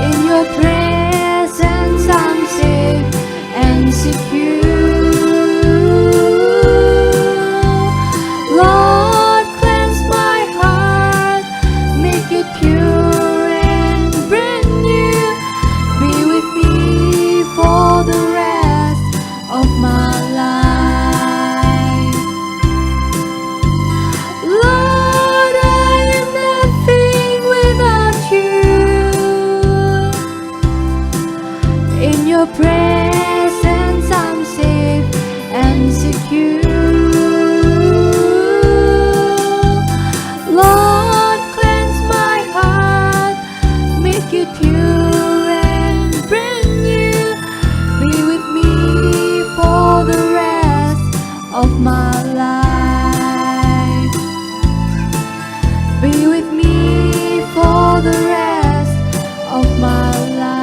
In your presence I'm safe and secure. Lord, cleanse my heart, make it pure and brand new. Be with me for the rest of my life. Lord, I am nothing without you. In your presence I'm safe and secure. Lord, cleanse my heart, make it pure and brand new. Be with me for the rest of my life. Be with me for the rest of my life.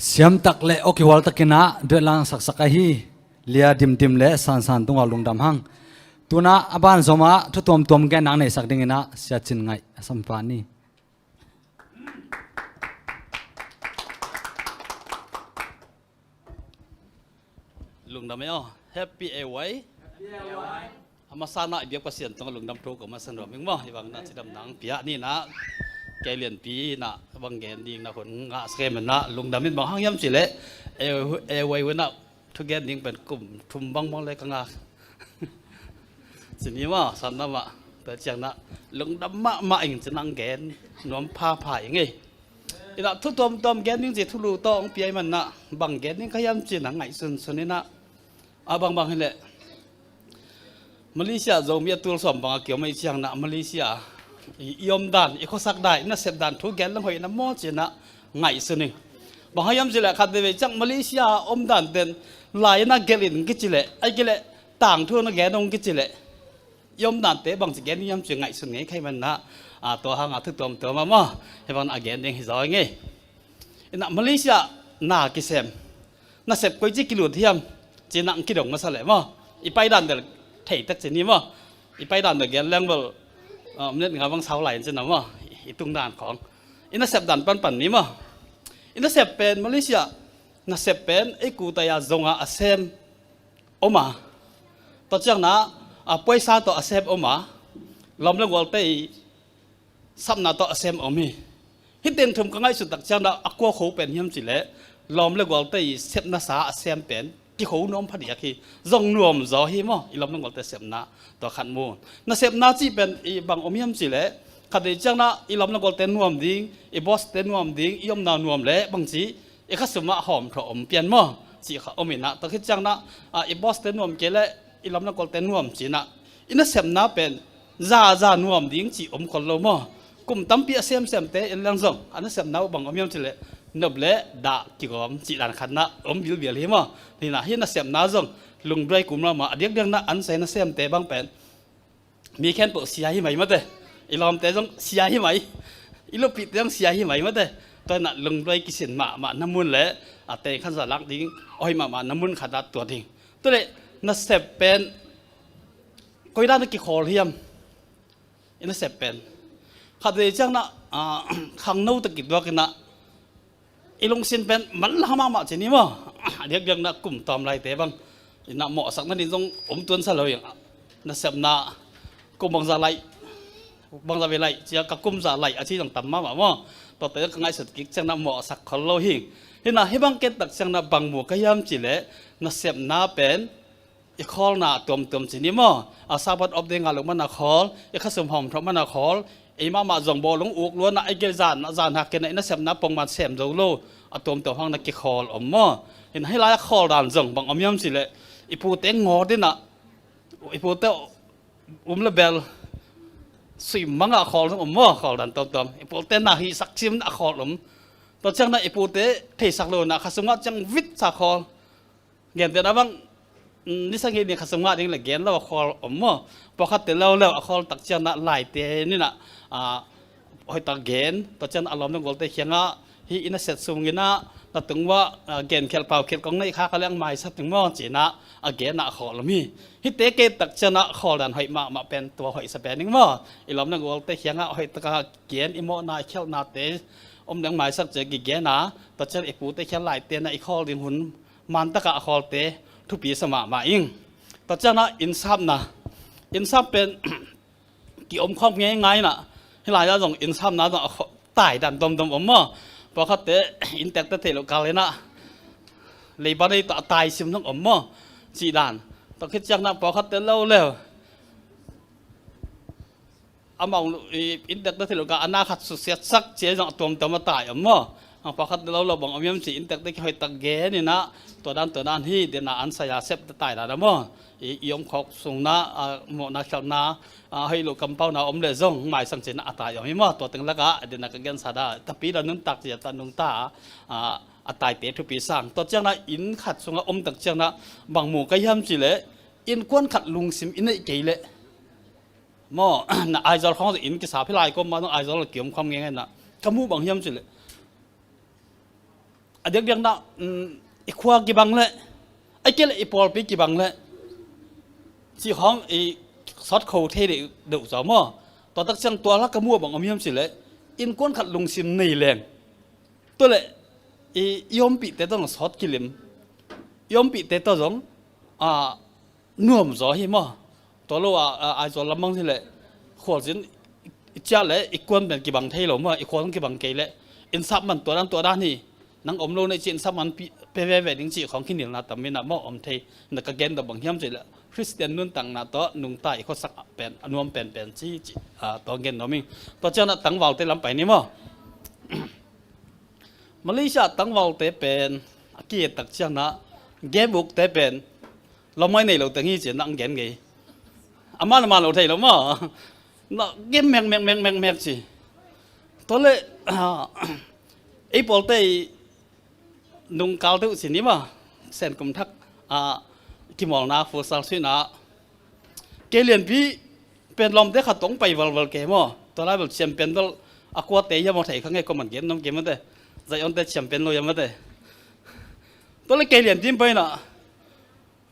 Siamtak le awkihual takin ah duhlang saksak ahi Lia Dimdim le Sansan tungah lungdam hang. Tunah a ban zomah thu tuamtuam gen nang neisak dingin ah Sia Cin Ngaih a sampah ni. Lungdam ei aw. Happy A Y. A masa na i biak Pasian tungah lungdam thu ko masa nuam ing maw. Hih bang na cidam nang pia ni na kei lianpi na bang gen ding na hun ngah sak e man na lungdam in. Bang hang hiam cih leh e, e wai wai na thugen ding pen kum thum bangbang le ka ngak. Ci ni maw, san na mah. Tua ciang na lungdam mahmah ing ci nang gen nuam phapha ing ei. Ina thu tuamtuam gen ding ci thulu tawh hong piai man na bang gen ding ka hiam ci na ngaihsunsun ina. A bangbang hileh Malaysia Zomi a tul sawm bang a kiom ei ciang na Malaysia i, i omdan, i khuasak dan, i nasep dan thu gen lang hoih na maw ci na ngaihsun ing. Bang hang hiam cih leh khat veve ciang Malaysia omdan ten lai na gelh in kici leh, ai kileh tangthu na gen ong kici leh i omdante bangci gen hiam ci ngaihsun ngei khai man na. A, tua hanga thu tuamtuam a maw. Hih bang a gen ding hi zaw ngei. Ina Malaysia na kisem nasep koici kilut hiam ci na ang kidong masa leh maw. I paidan del thei tak ci ni maw. I paidan del gen leng bel, a, minute nga bang sau lai in ci na maw. I tungdan khong i nasep dan panpan ni maw. I nasep pen Malaysia nasep pen ei kutai a zonga a sem om a. Tua ciang na a puaisa tawh a sem om a. Lawm le gualte i sapna tawh a sem om hi. Hih teng thum ka ngaihsut tak ciang na a kua kho pen hiam cih leh lawm le gualte i sepna sa a sem pen kikho nuam phadiak hi. Zong nuam zaw hi maw i lawm le gualte sepna. Tua khat mu. Nasepna cih pen i bang om hiam cih leh khat vei ciang na i lawm le gualte nuam ding, i boss te nuam ding, i omna nuam leh bangci i khasum ah hawmthawh om pian maw. Cih kha om ina tua khit ciang na, a, i boss te nuam kei leh i lawm le gualte nuam ci na i nasepna pen zaza nuam ding ci om khol lo maw. Kum tampi a semsemte en leng zong a nasepna uh bang om hiam cih leh nop le dah kigawm cih dan khat na om bilbial hi maw. Hih na hih nasepna zong lungduai kum lama a diakdiak na an sai nasemte bang pen mi khempeuh sia hi mai mate. I lawmte zong sia hi mai. I lupihte zong sia hi mai mate. Tua na lungduai kisin mahmah na mun le a tei khan za lak ding a hoih mahmah na mun khat ah tua ding. Tua leh nasep pen koi dan a kikhawl hiam. I nasep pen khat vei ciang na, a, khangno tak kituak ina i lungsin pen manlang mahmah ci ni maw. A diakdiak na kum tawm laite bang ina mawhsak na ding zong om tuan sa lo ing. Nasepna kum bangza laih, bangza vei laih cia ka kum za laih a ci zong tam mahmah maw. Tuate ka ngaihsut kik ciang na mawhsak khol lo hi. Hih na hih bang ken tak ciang na bang mu ka hiam cih leh nasepna pen i khawlna tuamtuam ci ni maw. A Sabbath off day ngah loh man a khawl, i khasum hawmthawh man a khawl, ei mahmah zong bawlung uk luan a ei gei zan a zan hak kei na i nasepna pongman sem zo lo a tuamtuam hang na kikhawl om maw. Hih na hih lai a khawl dan zong bang om hiam cih leh i pute ngawt ina i pute um le bel suih mang a khawl zong om maw. Khawl dan tuamtuam i pute na hih sak cim na a khawl om. Tua ciang na i pute theisak lo na khasum ah ciang vit sa khawl. Gente na bang, mm, ni sang hi ni khasum ngah ding le gen lo a khawl om maw. Pawlkhatte lo lo a khawl tak ciang na laite ni na, a, hoih tak gen, tua ciang na a lawm le gualte kiangah hih i nasep sung ina na tung uah, a, gen khial pau khial kong na i kha ka leng maisak ding maw ci na a gen na a khawl om hi. Hihte kei tak ciang na khawl dan hoih mahmah pen tua hoih sa pen ding maw. I lawm le gualte kiangah hoih taka gen i mawhna i khialhnate om leng maisak cia kigen a, tua ciang i pute khial laite na i khawl ding hun man takah a khawlte thupi sa mahmah ing. Tua ciang na innsapna, innsap pen kiom khawm ngeingai na hih lai ah zong innsapna zong a khaw-, tai dan domdom om maw. Pawlkhatte inntekte theih loh kal ina leiba nei tawh a tai sim zong om maw. Cih dan tua khit ciang na pawlkhatte lo leu amau inntekte theih loh ka a na khat susiatsak cia zong a tuamtuam a tai om maw. A pawlkhat lo lo bang om hiam ci inntekte kihoih tak gen ina tua dan tua dan hi dena an saya sep ta tai dan a maw. I, i om khawk sung na, a, mawhna khialhna, a, hoih loh kampauna om le zong maisang ci na a tai om hi maw. Tua teng lakah dena ka gensa da tapi da nuntak ci a ta nungta, a, a taite thupi sang. Tua ciang na inn khat sungah om tak ciang na bang mu ka hiam ci leh innkuan khat lungsim i neih kei leh maw, na Aizawl khawng inn kisap hi lai kawm ma zong Aizawl la kiom khawm ngeingai na ka muh bang hiam ci leh a diakdiak na, um, i khua kibang leh ai kei leh i pawlpi kibang leh cih khawng i sawt kho thei deuh, deuh zaw maw. Tua tak ciang tua la ka muh bang om hiam ci leh innkuan khat lungsim nei leng tua leh i, i ompihte tawh zong sawt kilim, i ompihte tawh zong, a, nuam zaw hi maw. Tua lo a, a, Aizawl lam bang hi leh khualzin i ciah leh i kuan pen kibang thei lo maw, i khual kibang kei leh inn sap man tua dan tua dan hi, nang om lo na i cih inn sap man pi, pe veve ding cih khawng kinilna tam inah maw om thei. Na ka gen dah bang hiam cih leh Khristian nuntakna tawh nungta i khuasak pen a nuam penpen ci, ci, a, tua gen nuam ing. Tua cianah tangvalte lam pai ni maw. Malaysia tangvalte pen a ki-et tak cianah game ukte pen lawmngaih nei lo teng hi ci-in ah gen ngei. Amah na man lo thei lo maw. Na game mek mek mek mek mek ci. Tua leh, ah, ei pawlte i nungkalte uh ci ni maw. Senkum thak, ah, kimawlna futsal suihna. Kei lianpi pen lawmte khat tawh pai valval kei maw. Tua lai bel champion bel a kuate hiam aw thei kha ngei, kua man gen nuam kei mate. Zionte champion lo hiam mate. Tua leh kei lianpi pai inah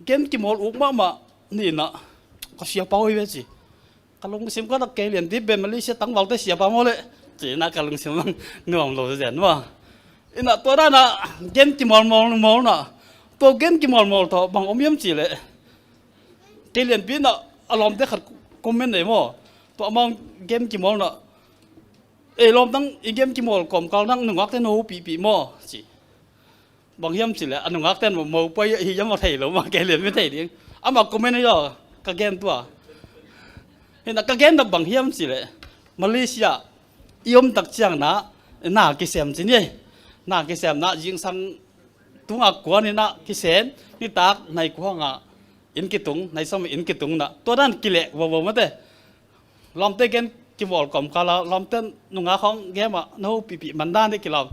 game kimawl uk mahmah ni inah ka siapa uh hi ve ci. Ka lungsim khatah kei lianpi pen Malaysia tangvalte siapa maw leh ci inah ka lungsim bang nuam lo zen maw. Inah tua danah game kimawl mawl mawl inah tua game kimawl mawl tawh bang om hiam cih leh kei lianpi inah a lawmte khat comment nei maw. Tua amau game kimawl inah ei lawm dang i game kimawl kawmkal nang nungakte na hopihpih maw ci. Bang hiam cih leh a nungakte in maw, mopawi hi hiam aw thei lo maw, kei lianpi thei ding. Amah comment hi zaw ka gen tua. Hinah ka gen dah bang hiam cih leh Malaysia i om tak cianah na kisem ci ni. Na kisemna zingsang tunga kuan inah kisem, nitak nai kua hangah inn kitung, nai sawm inn kitung inah tua dan kileh vovo mate. Lawmte gen kimawl kawmkal ah lawmte nungak hong game ah na hopihpih man dan dih kilawm.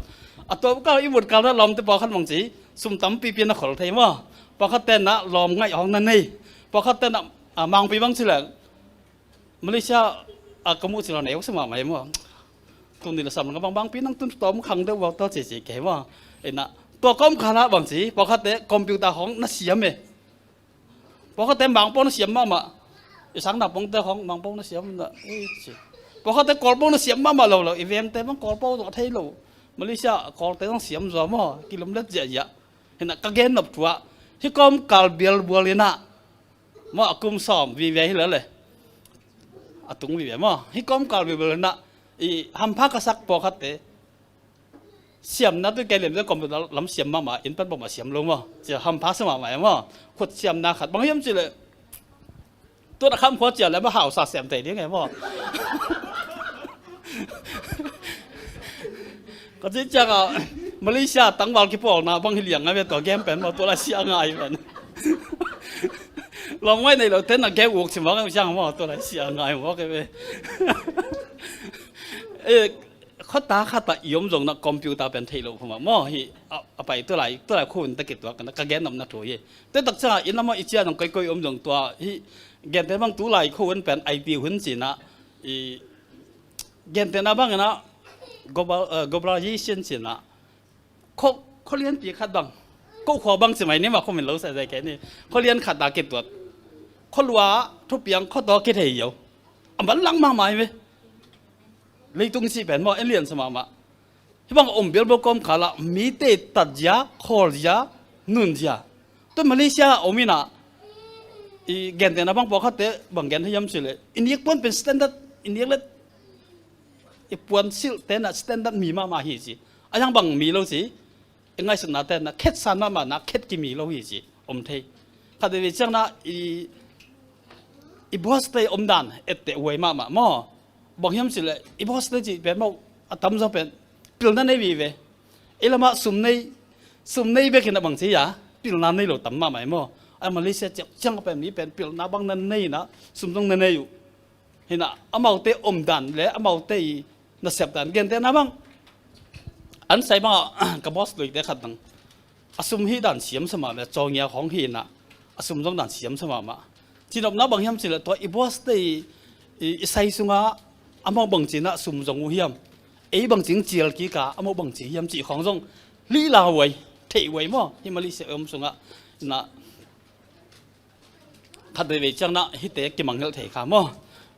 A tua kal i vut kal ah lawmte pawlkhat bang ci sum tampipi na khol thei maw. Pawlkhatte inah lawm ngaih hong na nei. Pawlkhatte inah, ah, mangpi bang ci leng Malaysia a ka muh ci lo nei hok si mahmah hi maw. Tuni la sam la ka bang bangpi nang tun tawm khang deuh vau tawh ci ci kei maw. Inah tua kawmkal ah bang ci pawlkhatte computer hong na siam e. Pawlkhatte mangpau na siam mahmah. I sang na pongte hong mangpau na siam na, eh, ci. Pawlkhatte kawlpau na siam mahmah lo lo. I vengte bang kawlpau zong a thei lo. Malaysia kawlte zong siam zaw maw. Kilumlet ziahziah. Hinah ka gen nop thu ah hih kawmkal bialbual inah maw a kum sawm vive hi lele. A tung vive maw. Hih kawmkal bialbual inah i hampha ka sak pawlkhatte siamna tu kei lianpi computer lam siam mahmah, inn pan bawmah siam lo maw. Cia hampha sa mahmah e maw. Khut siamna khat bang hiam cih leh tua na kham khua cia leh mah hausa siam thei ding e maw. Ka ci ciangah Malaysia tangval kipawlna bang hi liang ngai ve tua game pen maw, tua lai sia ngai pen. Lawmngaih nei lo ten a game uk ci mawk e ciang maw, tua lai sia ngai mawk e ve. Eh, khuata khatah i om zong na computer pen theih loh phamah maw hi. A, a pai tua lai, tua lai khua hun ta kituak na ka gen nopna thu hi. Tua tak ciangah inn lamah i ciah nong koikoi om zong tua hi. Gentehna bang tu lai khua hun pen I T hun cinah i gentehna bang inah global, eh, globalization cinah khua, khua lianpi khat bang, ko khua bang ci mai ni mah khua min lo sai zai kei ni. Khua lian khat a kituat, khua lua thupiang khua tawh kithei yo. A man lang mahmah hi ve. Leitung cih pen maw en lian sa mahmah. Hih bang a om bialbual kawmkal ah mite tatzia, khawlzia, nunzia. Tua Malaysia a om inah i gentehna bang pawlkhatte bang gen hiam cih leh i nik puan pen standard, i nik le i puan silh tenah standard mi mahmah hi ci. A yang bang mi lo ci. I ngaihsutna tenah khetsan mahmah na khet kimi lo hi ci. Om thei. Khat veve ciang na i, i boss te omdan etteh huai mahmah maw. Bang hiam cih leh i boss te cih pen maw a tamzaw pen pilna nei vive. I lamah sum nei, sum nei bekin a bang ci a pilna nei lo tam mahmah maw. A Malaysia ciang, ciang pen mi pen pilna bang na nei na sum zong na nei uh. Hinah amaute omdan le amaute i nasepdan gentehna bang an sai bangah ka boss luite khat dang a sum hih dan siam sa mahmah, cawngia khawng hinah a sum zong dan siam sa mahmah. Cinopna bang hiam cih leh tua i boss te i, i, i sai sungah amau bangci inah sum zong uh hiam, ei bangci cial kik a amau bangci hiam cih khawng zong lihla huai, theih huai maw. Hih Malaysia om sungah na khat veivei ciang na hihte kimangngilh thei kha maw.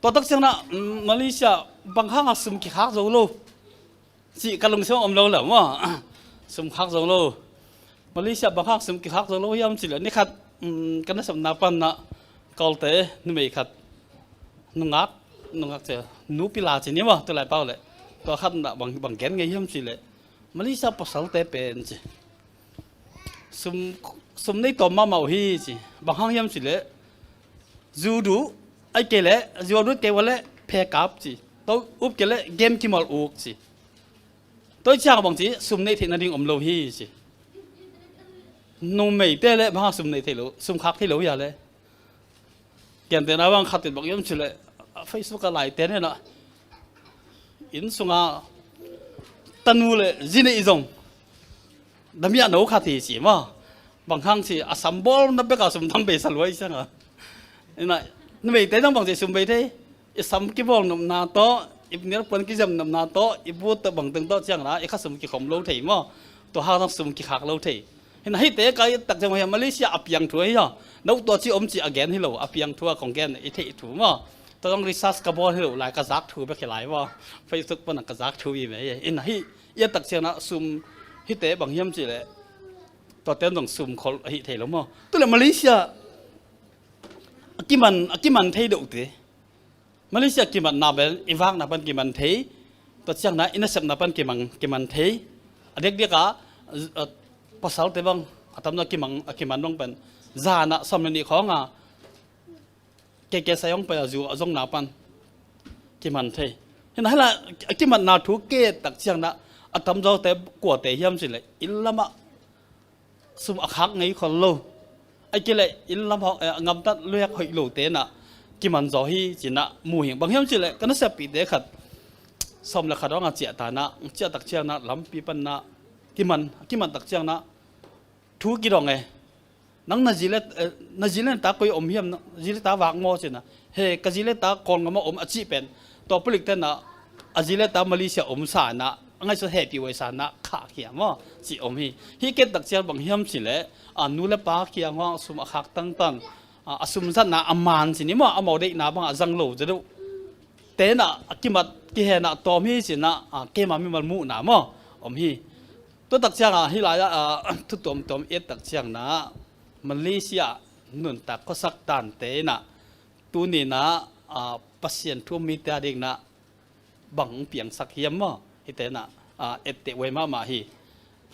Tua tak ciang na, mm, Malaysia bang hangah sum kikhak zo lo cih ka lungsim om lo lo maw. Sum khak zo lo. Malaysia bang hang sum kikhak zo lo hiam cih leh ni khat, mm, ka nasepna pan na Kawlte numei khat, nungak, nungak ci, nupi la ci ni maw, tu lai pau leh. Tua khat na bang, bang gen ngei hiam cih leh, Malaysia pasalte pen ci, sum, sum nei tawm mahmah uh hi ci. Bang hang hiam cih leh, zu duh, ahih kei leh, zu a duh kei ua leh phe kap ci. Tua up kei leh game kimawl uk ci. Tua ciang bang ci, sum neih theih nading om lo hi ci. Numeite leh bang hang sum neih theih lo, sum khak theih lo hia leh. Gentehna bang khat in bang hiam cih leh, Facebook a laite in ah, inn sunga tanu leh zi neih zong damiah no khat hi ci maw. Bang hang ci, a sam bawlna bek a sum tam beisa lua hi ciang a. Ina, numeite zong bang ci, sum bei thei. I sam kibawl nopna tawh, i nail polish kizem nopna tawh, i boot tawh bangteng tawh ciang la, i kha sum kikhawm lo thei maw. Tua hang zong sum kikhak lo thei. Hi na, hihte ka et tak ciang hiam, Malaysia a piang thu ahi a. No tua ci om ci a gen hi lo, a piang thu a kong gen i theih thu maw. Tua zong research ka bawl hi lo lai, ka zak thu bek hi lai maw. Facebook pan a ka zak thu hi ve. Hi na, hih i et tak ciang na sum hihte bang hiam cih leh, tuate zong sum khol ahi thei lo maw. Tu leh Malaysia a kiman, a kiman thei deuhte. Malaysia kimatna bel i vakna pan kiman thei, tua ciang na i nasepna pan kiman, kiman thei. A diakdiak a, a, pasalte bang a tamna kimang, a kiman bang pen zan ah sawm le nih khawng a, K K Sayong pai a zu a zongna pan kiman thei. Hi na, hi lai a kimatna thu ka et tak ciang na, a tamzawte kuate hiam cih leh, inn lam ah sum a khak ngei khol lo. Ahih kei leh inn lam hong, eh, ngamtat luek hoih lote na kiman zaw hi ci na mu hi. Bang hiam cih leh ka naseppihte khat sawm le khat hong a ciah ta na, ciah tak ciang na lampi pan na kiman, kiman tak ciang na thu kidong e. Nang na zi le, eh, na zi le ta koi om hiam, na zi le ta vak maw ci na. He, ka zi le ta Kawlgam ah om a cih pen, tua palik te na, a zi le ta Malaysia om sa na, a ngaihsut hehpih huai sa na, khahkhia maw, cih om hi. Hih ka et tak ciang bang hiam cih leh, a, nu le pa kiang hong sum a khak tangtang, a, a sum zatna a man ci ni maw, amau deihna bang a zang lo zaw deuh. Te na a kimat kihe na tawm hi ci na, a, keima mimal muhna maw, om hi. Tua tak ciang a, hih lai ah, a, thu tuamtuam i et tak ciang na, Malaysia nuntak khuasak tante na, tuni na, a, Pasian thu mite a ding na, bang piangsak hiam maw? Hihte na, a, etteh huai mahmah hi.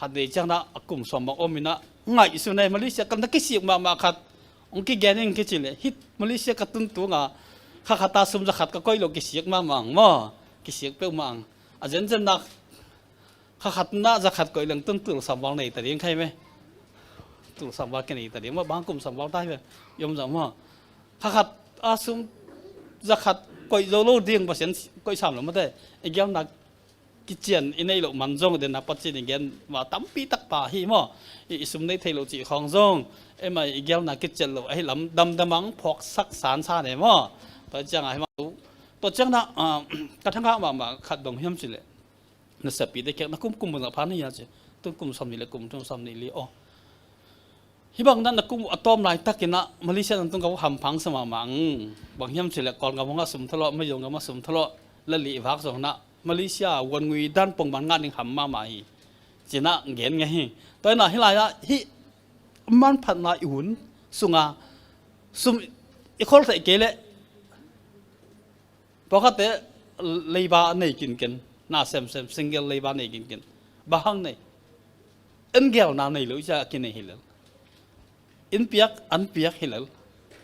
Khat nei ciang na, a kum sawm bang om in na, ngaihsun e, Malaysia ka na kisik mahmah khat. Hong kigen ing kici leh, hih Malaysia ka tun tung a, kha khat a sum za khat ka koih loh kisik mahmah ang maw? Kisik peuhmah ang. A zenzen na, kha khat na za khat koih leng tun tul sawm val nei ta ding khai me. Tul sawm val kinei ta ding maw, bang kum sawm val ta hi ve. Yom za maw. Kha khat a sum za khat koih zo lo ding, Pasian koih sam lo mate. I gelna kician i neih loh man zong den na Pasian i gen ma tampi tak pha hi maw. I, i sum nei thei lo cih khawng zong, eima i gelna kician lo ahi lam damdam ang, phawksak sansan e maw. Tua ciang a hi maw. Tua ciang na, a, ka thangah mahmah khat dong hiam cih leh, naseppihte kiang na kum kum bang pha na hia ci. Tun kum sawm nih le kum thum, sawm nih li aw. Hih bang na, na kum a tawm laitak in na, Malaysia na tung ka hampha sa mahmah ang. Bang hiam cih leh Kawlgam hong a sum thalawh, Mei Zong gam a sum thalawh, la lih vak zong na, Malaysia a vuan ngui dan pongman ngah ding ham mahmah hi. Ci na gen ngei hi. Tua hi na, hih lai ah, hih manphatna i hun sung a, sum i khol theih kei leh, pawlkhatte leiba nei kinken, na semsem, single leiba nei kinken. Bang hang nei? Inn gelna nei lo, i cia a kinei hi lel. Inn piak, an piak hi lel.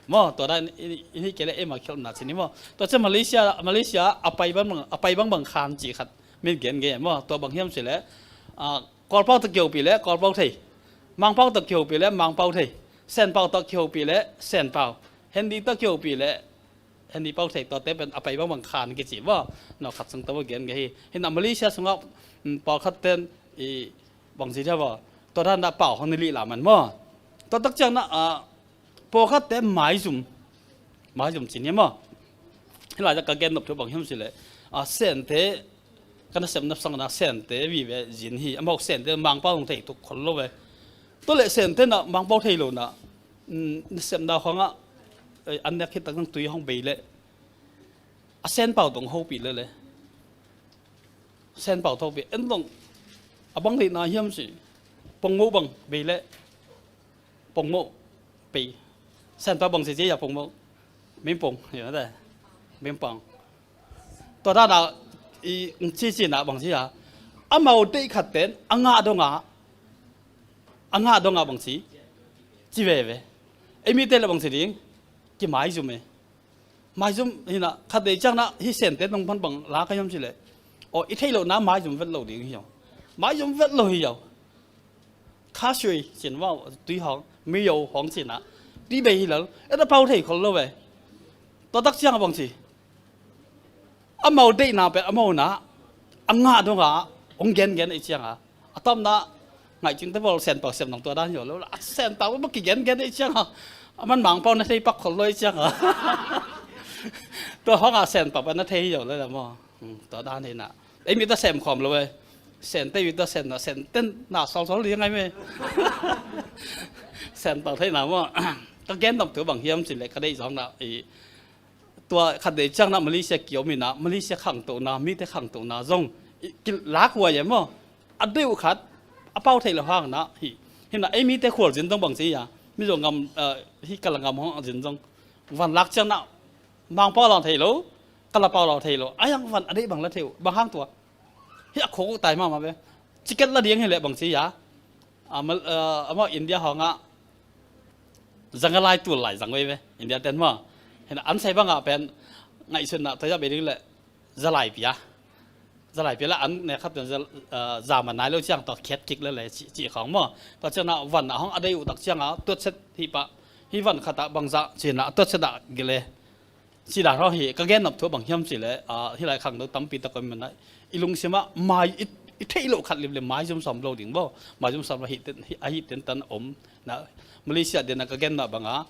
Maw, tua dan, i, i, i hih kei leh eima khialhna ci ni maw. Tua cia Malaysia, Malaysia a pai bang, a pai bangbang khan ci khat min gen ngei maw. Tua bang hiam cih leh, a, Kawlpau tawh kihopih leh Kawlpau thei. Mangpau tawh kihopih leh Mangpau thei. Senpau tawh kihopih leh Senpau. Hindi tawh kihopih leh Hindi pau thei, tuate pen a pai bangbang khan kici maw. Nau khat sung tawh gen ngei hi. Hi na Malaysia sungah, mm, pawlkhat ten i bang ci dia maw. Tua dan na pau hong ni lih la man maw. Tua tak ciang na, a, pawlkhatte maizum. Maizum ci ni maw. Hih lai ah ka gen nop thu bang hiam cih leh, a, Sente, ka nasepna sang na Sente vive zin hi. Amau Sente Mangpau hong thei tuk khol lo ve. Tua leh Sente na Mangpau thei lo na, mm, nasepna khawng ah, eh, an nek khit tak zong tui hong bei leh, a Senpau dong hopih leh leh. Senpau tawh bei, en dong, a bang deihna hiam ci. Pongmoh bang bei leh, pongmoh bei. Senpau bang ci ci a pongmoh. Mingpong, hi mate. Mingpong. Tua dana i cici na bang ci a, amau deih khat ten a ngah donga, a ngah donga bang ci, ci veve. Ei mite le bang ci ding, kimaizum e. Maizum hina khat dei ciang na hi Sente nong pan bang la ka hiam ci le. Aw, i theih loh na maizum vet lo ding hi aw. Maizum vet lo hi aw. Kha sui cin vau tui hong, mi yo hong cin a. Ti bei hi lo. E ta pau thei khol lo ve. Tua tak ciang a bang ci. Amau deihna pen amau na a ngah donga hong gengen ei cianga a tawpna ngaihcing te bol Senpau sem nong tua dan hi lo la Senpau ba kigengen ei cianga a man Mangpau na thei pak khol lo ei cianga tua honga Senpau ba na thei hi lo la maw. Tua dan hi na ei mi ta sem khom lo e. Sente mi ta sem na Senten na sol sol li ngai me. Senpau thei na maw. Ka gen dam tu bang hiam ci le ka deih zong na i tua khat dei ciang na Malaysia kiom hi na Malaysia khangto na mite khangto na zong lak huai e maw. A deuh khat a pau thei lo hang na hi. Hi na ei mite khual zin zong bang ci a mi zong ngam hi kala ngam hong zin zong van lak ciang na Mangpau lau thei lo, kala pau lau thei lo a yang van a deih bang la thei uh bang hang tua. Hi a khong uh tai mama ve. Ciket la diang hi le bang ci a amau India hong a zang a lai tul lai zang vei ve India ten maw. Hina an sai bangah pen ngaihsutna tua ya bei ding le zalai pia. Zalai pia le an ne khat pen zama nai lo ciang tua khiat kik le le ci khong maw. Tua ciang na van a hong a dei uh tak ciang a tuatset hi pah hi van khat ah bangzah cina tuatset ah gile. Sida hrawh hi ka gen nop thu bang hiam ci le hi lai khangno tampi tak om mana i lungsim ah mai i theih loh khat lim le maizum sawm lo ding bo. Maizum sawm lo ahi ten tan om na Malaysia den a ka gen mah banga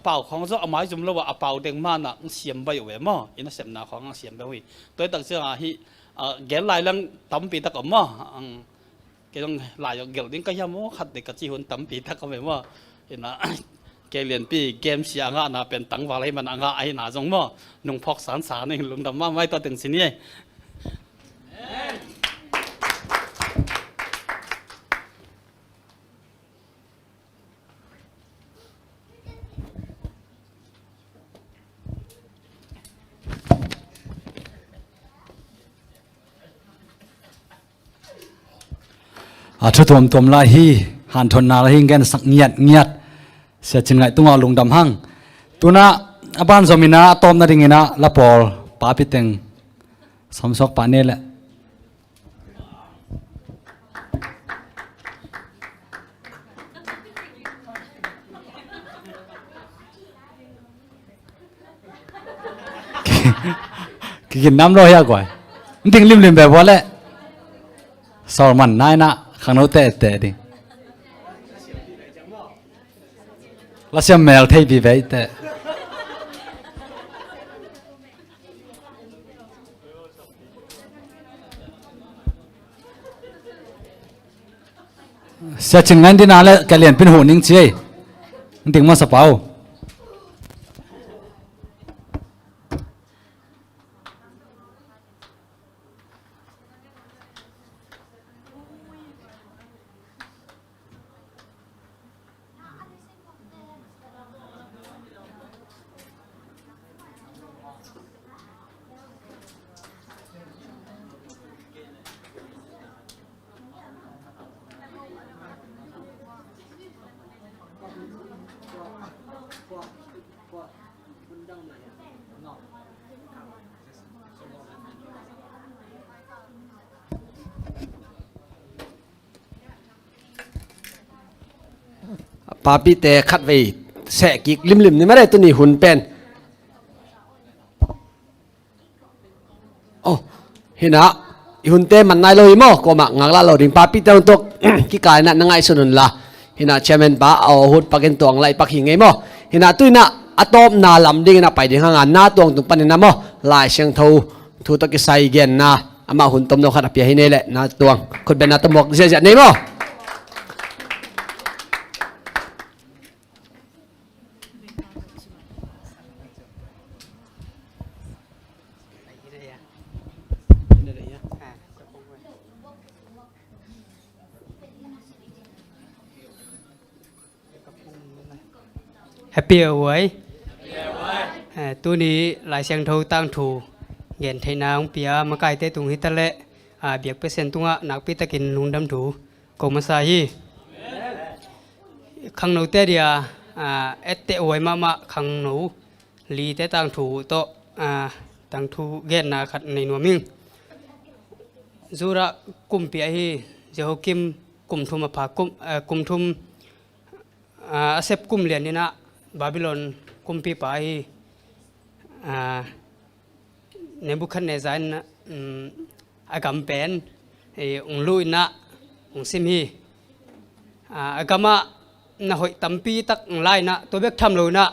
pau khong zo a maizum lo a a pau deng mana siam bai uh ve maw i na sepna khong siam bai uh hi. Toi tak ciang a hi gen lai lang tampi tak om maw. Kei zong lai zong gelh ding ka hiam aw khat dei ka ci hun tampi tak ka mei maw. Ina kei lianpi game sia a ngahna pen tangval ahi man a ngah ahina zong maw nung phawk sansan in lungdam mahmah tua teng sin hi. A thu tuamtuam lai hi, hanthotna lai hi, gensak ngiatngiat. Sia Cin Ngaih tungah lungdam hang. Tunah a ban zom inah a tawpna dinginah la pawl papi teng samsuak pah ne leh. Kikin nam lo hia guai. Ding limlim be bua le. Sawl man naina khangno teh teh ding. La siam mel thei bi vei teh. Sia Cin Ngaih dina le ka lianpin hu ning ci ei. Ding masa pau. Papite khatvei seh kik limlim ni mare tuni hun pen. Oh, hina i hunte man nai lo hi maw, koma ngaklah lo ding papite hong tuk kikaina na ngaihsun hun la. Hina chairman pa a aw hut pakin tuang lai pak hi ngei maw. Hina tuina a tawpna lam dingina pai ding hanga na tuang tung panina maw. Lai Siangtho thu tawh kisai genna amah hun tomno khat a pia hi nei leh na tuang khutbetna tawh muak ziahziah nei maw. Happy away. Eh, tuni Lai Siangtho tangthu gen theihna hong pia makaite tung hi taleh, ah, biakpiaksa tungah nakpi takin lungdam thu ko masa hi. Khangnote dia, ah, etteh huai mahmah khangno lite tangthu tawh, ah, tangthu genna khat nei nuam ing. Judah kumpi ahi Jehoiakim kum thum a pha kum, eh, kum thum, ah, a sep kum lian inah Babylon kumpipa ahi, ah, Nebuchadnezzar in, um, a gam pen, eh, hong luh inah hong sim hi. Ah, a gamah na hoih tampi tak hong la inah tua bek tham lo inah,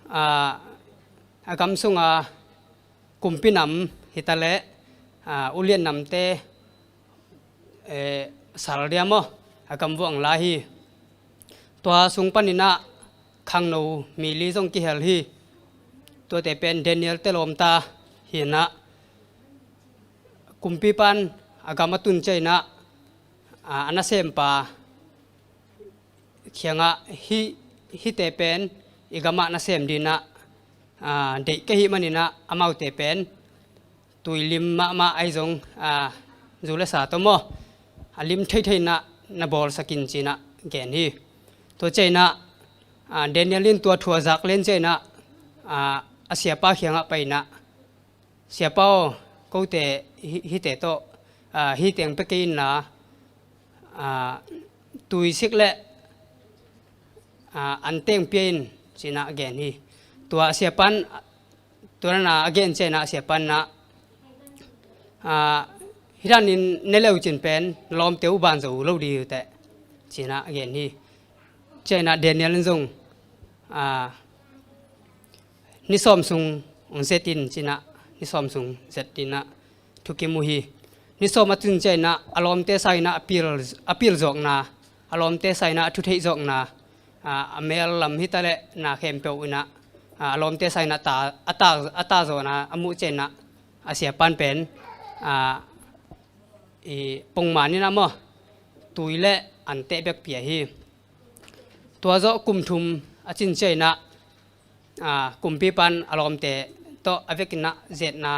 ah, a gam sunga kumpi nam hi taleh, ah, ulian namte, eh, sal dia maw, a gam vuah hong la hi. Tua sung pan inah khangno mi li zong kihel hi. Tuate pen Daniel te lawmta hi inah kumpipa in a gam a tun ciang inah, ah, a nasempa kiangah hih, hihte pen i gamah nasem ding inah, ah, deih ka hih man inah amaute pen tuilim mahmah ahi zong, ah, zu le sa tawh maw, a lim theithei inah na bawlsak in ci inah gen hi. Tua ciang inah, ah, Daniel in tua thu a zak lian ciang inah, ah, a siapa kiangah pai inah, "Siapa aw, kote hi-, hihte tawh, ah, hih teng pia kei inla, ah, tuisik le, ah, an teng pia in," ci inah gen hi. Tua siapa in, tua na a gen ciang inah siapa in ah, ah, "Hih danin ne le uh cin pen lawmte uh ban zo lo ding uh teh," ci inah gen hi. Ciang inah Daniel in zong, ah, "Ni sawm sung hong zet in," ci inah ni sawm sung zet inah thukim uh hi. Ni sawm a tun ciang inah a lawmte sang inah a pil, a pil zawkna, a lawmte sang inah a thutheih zawkna, ah, a mel lam hi taleh na khempeuh inah, ah, a lawmte sang inah ta, a ta, a ta zawhna a muh ciang inah a siapa in pen, ah, i pongman inah maw, tui le an teh bek pia hi. Tua zawh kum thum a cin ciang inah, ah, kumpipa in a lawmte tawh a vek inah zetna,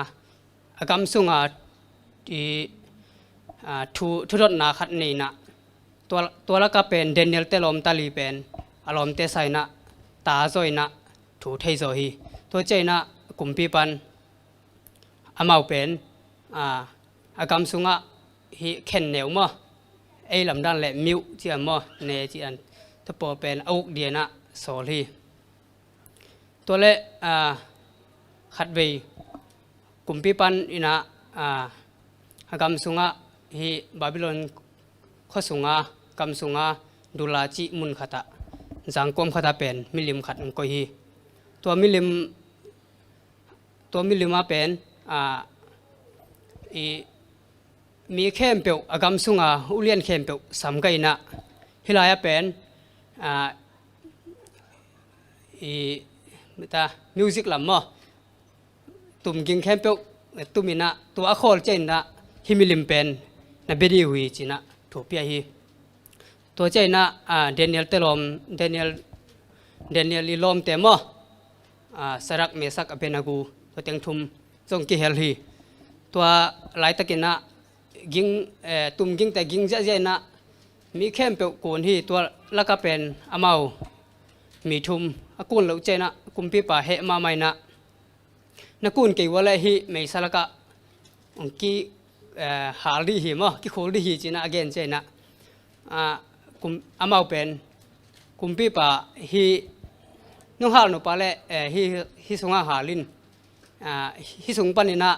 a gam sunga i, ah, thu, thudotna khat nei inah, tua, tua lakah pen Daniel te lawmta li pen a lawmte sang inah ta zaw inah thu thei zaw hi. Tua ciang inah kumpipa in amau pen, ah, a gam sungah hih khenneu maw, ei lamdan le miuh ci-in maw, ne ci-in, tua pawl pen a uk ding inah sawl hi. Tua le, ah, khatvei kumpipa in inah, ah, a gam sungah hih Babylon khua sunga, gam sunga Dura cih mun khatah, zangkuam khatah pen milim khat hong koih hi. Tua milim, tua milim ah pen, ah, i mi khempeuh, a gam sunga ulian khempeuh samgah inah, hih lai-ah pen, ah, i, mita, music lam maw, tumging khempeuh tum inah, tua a khawl ciang inah hih milim pen na bia ding uh hi ci inah thu pia hi. Tua ciang inah, ah, Daniel te lawm, Daniel, Daniel i lawmte maw, ah, Sadrak, Mesak, Abednego, tua teng thum zong kihel hi. Tua laitak inah ging, eh, tumgingte ging ziahziah inah mi khempeuh kun hi. Tua lakah pen amau mi thum a kun loh ciang inah kumpipa heh mahmah inah, "Na kun kei ua leh hih meisa lakah hong ki, eh, hal ding hi maw, kikhul ding hi," ci inah a gen ciang inah, ah, kum, amau pen, "Kumpipa, hih nong hal nop leh, eh, hih, hih sungah hal in, ah, hih sung pan inah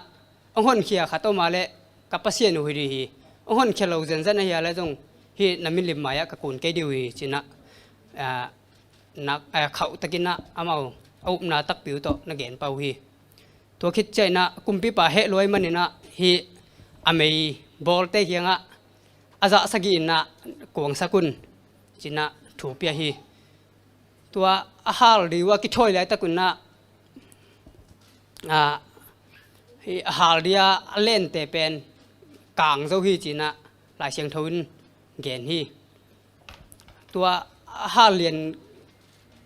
hong honkhia khat om leh ka Pasian uh hi ding hi. Hong honkhia lo zenzen ahi leh zong hih na milim mai-ah ka kun kei ding uh hi," ci inah, ah, nak, eh, khauh tak inah amau a upna takpi uh tawh na gen pah uh hi. Tua khit ciang inah kumpipa heh lua ahih man inah hih a mei bawlte kiangah, "A zah sagih inah kuangsak un," ci inah thu pia hi. Tua a hal ding uh a kithawi laitak un inah, ah, hih a hal ding a a lente pen kang zo hi ci inah Lai Siangtho in gen hi. Tua a hal lian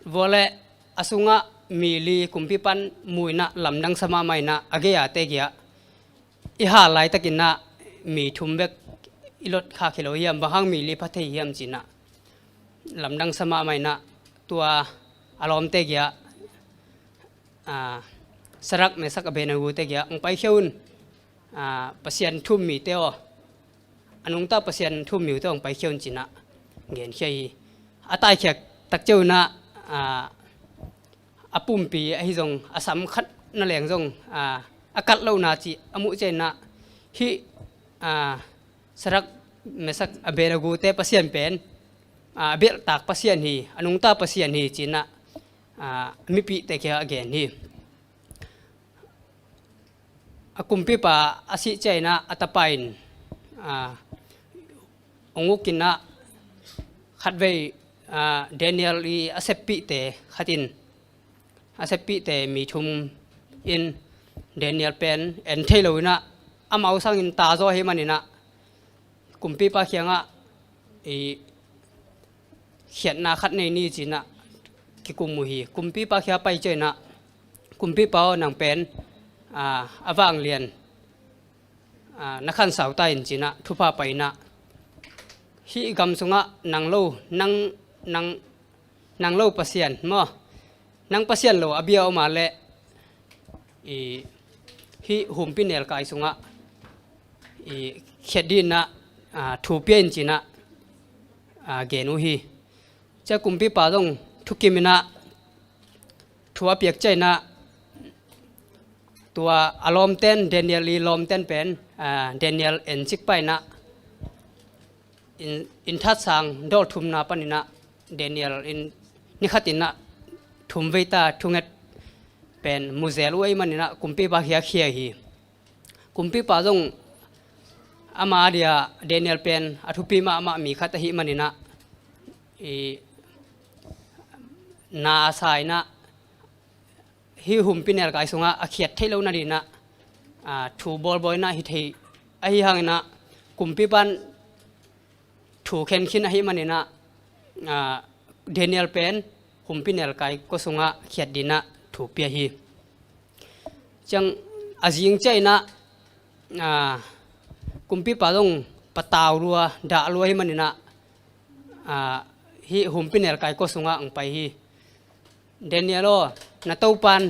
vua leh a sungah mi li kumpipa'n mu in ah lamdang sa mahmah in ah a gei-a te kiangah i hal laitakin ah mi thum bek i lot khak hi lo hiam, bang hang mi li pha thei hiam ci-in ah lamdang sa mahmah in ah tua a lawmte kiangah, a, Sadrak, Mesak, Abednego te kiangah hong paikhia un, a, Pasian thu-um mite aw, a nungta Pasian thu-um mite aw, hong paikhia un ci-in ah genkhia hi. A taikhiat tak ciangin ah, a, a pumpi ahi zong, a sam khat na leng zong, a, a kalh lohna cih a muh ciangin ah hih, a, Sadrak, Mesak, Abednego te Pasian pen, a, a belhtak Pasian hi, a nungta Pasian hi ci-in ah, a, mipihte kiangah a gen hi. A kumpipa a sih ciangin ah a tapa in, a, hong uk in ah khatvei, a, Daniel i a seppihte khat in, a seppihte mi thum in Daniel pen en thei lo in ah amau sangin ta zaw ahih manin ah kumpipa kiangah i khiatna khat nei ni ci-in ah kikum uh hi. Kumpipa kiang pai ciangin ah, kumpipa aw, nang pen, a, a vanglian, a, na khansau ta in ci-in ah thupha pia in ah, hih gam sungah nang lo, nang, nang, nang lo Pasian maw, nang Pasian lo a bia om a leh, i, hih humpinelkai sungah i khiat dingin ah, a, thu pia in ci-in ah, a, gen uh hi. Cia kumpipa zong thukim in ah thu a piak ciangin ah tua a lawmte'n, Daniel i lawmte'n pen, a, Daniel en cik pah in ah, inn, inn that sang dawl thumna panin ah Daniel in ni khatin ah thum vei ta thunget pen mu zel uh ahih manin ah kumpipa kiang khia hi. Kumpipa zong ama dia Daniel pen a thupi mahmah mi khat ahih manin ah, i, na a sa in ah hih humpinelkai sungah a khiat theih loh nadingin ah, a, thu bawlbawl in ah hi thei, ahih hangin ah kumpipa'n thu khen khin ahih manin ah, a, Daniel pen humpinelkai kua sungah khiat dingin ah thu pia hi. Ciang a zing ciangin ah, a, kumpipa zong patau lua, dah lua ahih manin ah, a, hih humpinelkai kua sungah hong pai hi. Daniel aw, na Topa'n,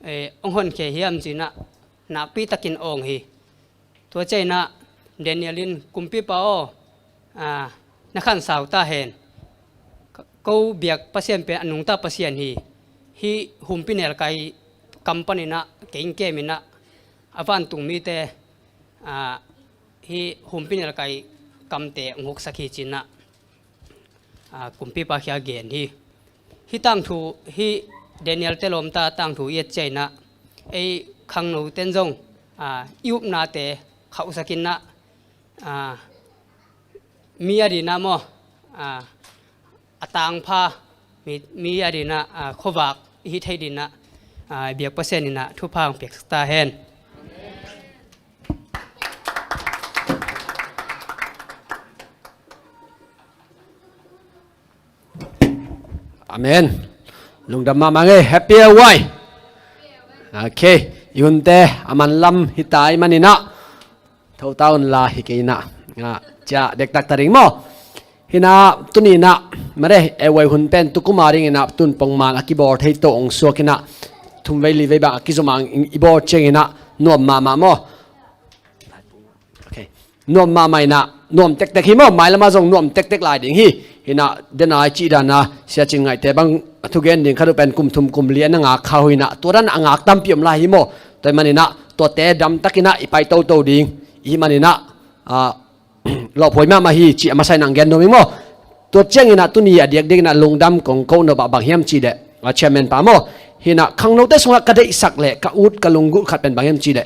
eh, hong honkhia hiam ci-in ah nakpi takin awng hi. Tua ciangin ah Daniel in, kumpipa aw, a, na khansau ta hen. Ko biak Pasian pen a nungta Pasian hi. Hih humpinelkai kam panin ah kei hong kem in ah a vantung mite, a, hih humpinelkai kamte hong huksak hi ci-in ah, a, kumpipa kiang gen hi. Hih tangthu, hih Daniel te lawmta tangthu i et ciangin ah ei khangnote'n zong, a, i upnate khauhsak in ah, a, mi a dingin ah maw, a, a tangpha, mi, mi a dingin ah, a, khuavak i hi thei dingin ah, a, biak Pasian in ah thupha hong piaksak ta hen. Amen. Lungdam mahmah ing ei, happy awai. Ok, i hunte a manlam hi ta ahih manin ah tho ta un la hi kei in ah, a, cia dektak ta ding maw. Hi in ah tuni in ah, mare, ei hun pen tukum a dingin ah tun pongman a kibawl thei to hong suak in ah, thum vei li vei bang a kizom a i bawl ciangin ah nuam mahmah maw. Ok. Nuam mahmah in ah, nuam tektek hi maw, mailam ah zong nuam tektek lai ding hi. Hi in ah, den a i cih dan a, Sia Cin Ngaihte bang a thugen ding khat uh pen kum thum kum li a na ngak kha uh hi in ah, tua dan a ngak tampi om lai hi maw. Tua ahih manin ah, tuate damtak in ah i pai toto ding i hih manin ah, a, lawphuai mahmah hi cih a masa in ah gen nuam ing maw. Tua ciangin ah tuni a diakdiak in ah lungdam kong ko nop ah bang hiam cih leh, a, chairman pa maw. Hi in ah khangnote sungah ka deihsak leh ka ut ka lunggulh khat pen bang hiam cih leh,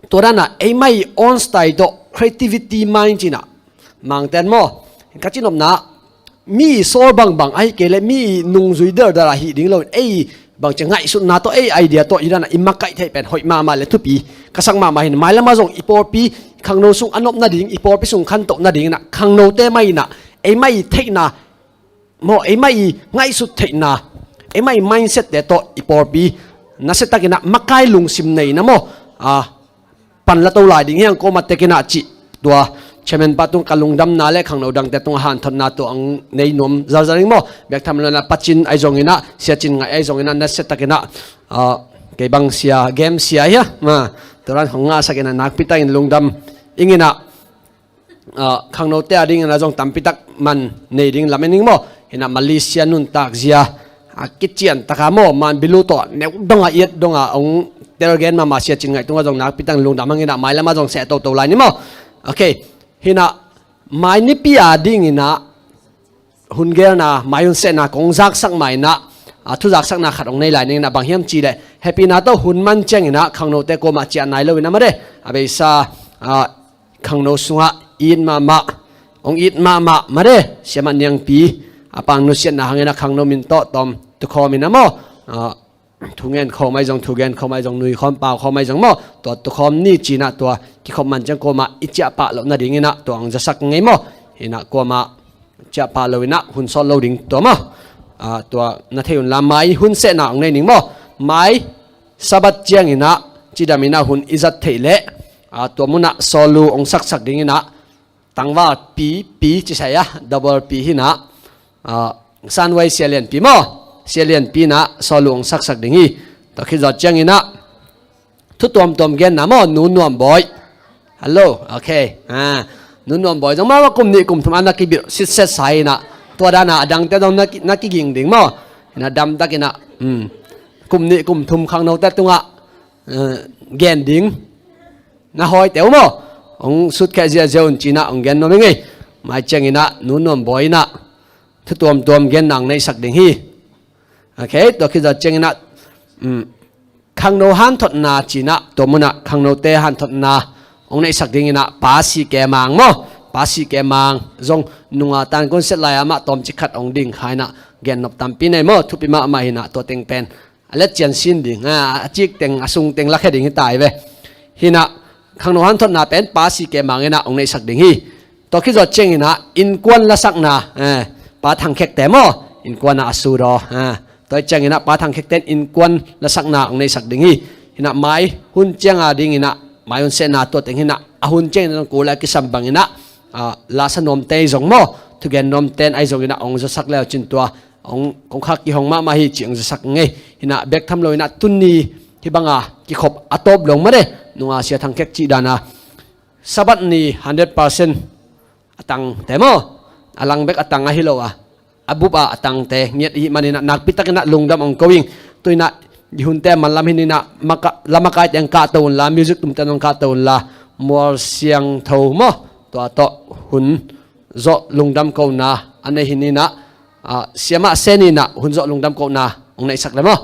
tua dan ah eimah i own style tawh creativity mind ci in ah, Mangte'n maw, ka cihnopna, mi sawl bangbang ahih kei leh mi nungzui daldal ah hi ding lo in, ei bangci ngaihsutna tawh, ei idea tawh, hi dan ah i makaih theih pen hoih mahmah leh thupi ka sak mahmah hi in ah, mailam ah zong i pawlpi khangno sung a nop nading, i pawlpi sung khantoh nadingin ah khangnote mah in ah eimah i theihna maw, eimah i ngaihsut theihna, eimah i mindset te tawh i pawlpi nasia takin ah makai lungsim nei in ah maw, a, pan la to lai ding hi hang, kuamah tekin ah cih tua chairman pa tung ka lungdamna le khangno dangte tungah hanthotna tua hong nei nuam zarzar ing maw. Bek tham lo in ah Pa Cin ahi zongin ah, Sia Cin Ngaih ahi zongin ah nasia takin ah, a, kei bang sia, game sia hi a, ma, tua dan hong ngahsak in ah nakpi takin lungdam ing in ah, a, khangnote a dingin ah zong tampi tak man nei ding lamen ing maw. Hi in ah Malaysia nuntak zia, a, kician taka maw, man bilu tawh neu dong a, iat dong a hong telgen mahmah Sia Cin Ngaih tungah zong nakpi takin lungdam hang in ah, mailam ah zong seh toto lai ni maw. Ok. Hi in ah mai nipi a dingin ah hun gelna, mai hun sehna kong zaksak mah in ah, a, thu zaksakna khat hong nei lai ning in ah, bang hiam cih leh hehpihna tawh hun man ciangin ah khangnote kuamah ciah nai lo in ah mah de, a beisa, a, khangno sungah it mahmah, hong it mahmah mah de, Siamah Niangpi, a, Pa Ang nusiatna hangin ah khangno min tawh tawm tukhawm in ah maw, a, thu ngen khawm ahi zong, thu gen khawm ahi zong, nui khawm pau khawm ahi zong maw, tua tukhawm ni ci in ah tua kikhop man ciang kuamah i ciah pah loh nadingin ah tua hong zasak ngei maw. Hi in ah kuamah ciah pah lo in ah hun sawt lo ding tua maw. A, tua na thei un la, mai hun sehna hong nei ning maw. Mai Sabbath ciangin ah cidam in ah hun i zat theih leh, a, tua munah sawlu hong saksak dingin ah tangval Pi, Pi ci sai a, double Pi hi in ah, a, Sanwei Sia Lian Pi maw. Sia Lian Pi in ah sawlu hong saksak ding hi. Tua khit zawh ciangin ah thu tuamtuam genna maw, Nu Nuam Bawi. Hello, ok. A, Nu Nuam Bawi zong mah kum nih kum thum a na kibilh sitset sa hi in ah, tua dan a a dangte zong na ki, na kiging ding maw. Hi in ah damtak in ah, um, kum nih kum thum khangnote tungah, a, gen ding na hawite uh maw, hong sutkheh ziahziah un ci in ah hong gen nuam ing ei. Mai ciangin ah Nu Nuam Bawi in ah thu tuamtuam genna hong neihsak ding hi. Ok, tua khit zawh ciangin ah, um, khangno hanthotna ci in ah tua munah khangnote hanthotna hong neihsak dingin ah Pa Si Ke Mang maw. Pa Si Ke Mang zong nunga tan konsert lai-ah mah tawmcik khat hong ding kha in ah, gennop tampi nei maw, thupi mahmah hi in ah tua teng pen a letcian sin ding, a, a cik teng, a sung teng lakhia ding hi ta hi ve. Hi in ah khangno hanthotna pen Pa Si Ke Mang in ah hong neihsak ding hi. Tua khit zawh ciangin ah innkuan lasakna, eh, Pa Thang Khekte maw, innkuan ah a su daw, eh, tua ciangin ah Pa Thang Khekte in innkuan lasakna hong neihsak ding hi. Hi in ah mai hun ciang a dingin ah mai hun sehna tua teng hi in ah, a hun ciangin ah zong kul a kisam bangin ah, a, lasa nuamte ahi zong maw, thugen nuamte in ahi zongin ah hong zasak le uh cin tua hong, kong khak kihong mahmah hi ci hong zasak ngei. Hi in ah bek tham lo in ah tuni hih banga kikhop a tawp lo mah de, nunga Sia Thang Khek cih dan a Sabbath ni hundred percent a tangte maw, a lang bek a tang ahi lo a, a bup a a tangte ngiat i hih manin ah nakpi takin ah lungdam hong ko ing. Tu in ah i hunte manlam hi in ah maka, la makaite hong kahto un la, music tumte hong kahto un la, Mual Siangtho maw, tua tawh hun zawh lungdam kohna a nei hi in ah, a, Siamah Sen in ah hun zawh lungdam kohna hong neihsak le maw.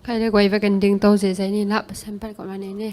Khai le guai vekin ding to zehzeh ni lah, Pasian phat kawmah nei ni.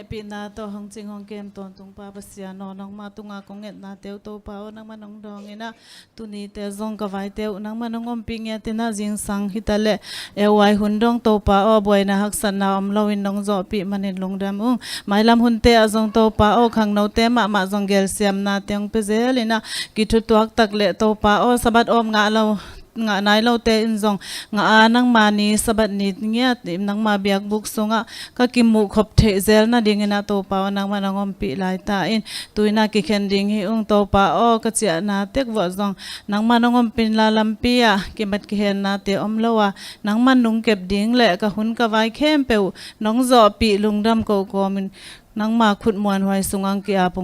Hehpihna tawh hong cing hong kem tawntung Pa Pasian aw, nangma tunga kong ngetnate uh Topa aw, nangman hong dawng in ah, tunite zong ka vaite uh nangman hong ompih ngiat in ah, zingsang hi ta leh, eu ai hun dong Topa aw, buaina haksatna om loin nong zawhpih manin lungdam ung. Mailam hunte ah zong Topa aw, khangnote mahmah zong gelsiamnate hong pia zel in ah, kithutuak tak leh Topa aw, Sabbath awp ngah lo, ngah nai lote in zong ngah a, nangma ni Sabbath ni ngiat nangma biakbuk sungah ka kimuh khop theih zel nadingin ah Topa aw, nangman hong ompih lai ta in. Tu in ah kikhen ding hi ung Topa aw, ka ciahna tek vuah zong nangman hong ompih in la, lampi ah kimat kihennate om lo a, nangman nungkep ding leh ka hun ka vai khempeuh nong zawhpih lungdam ko kawmin nangma khut muanhuai sungah hong ki-ap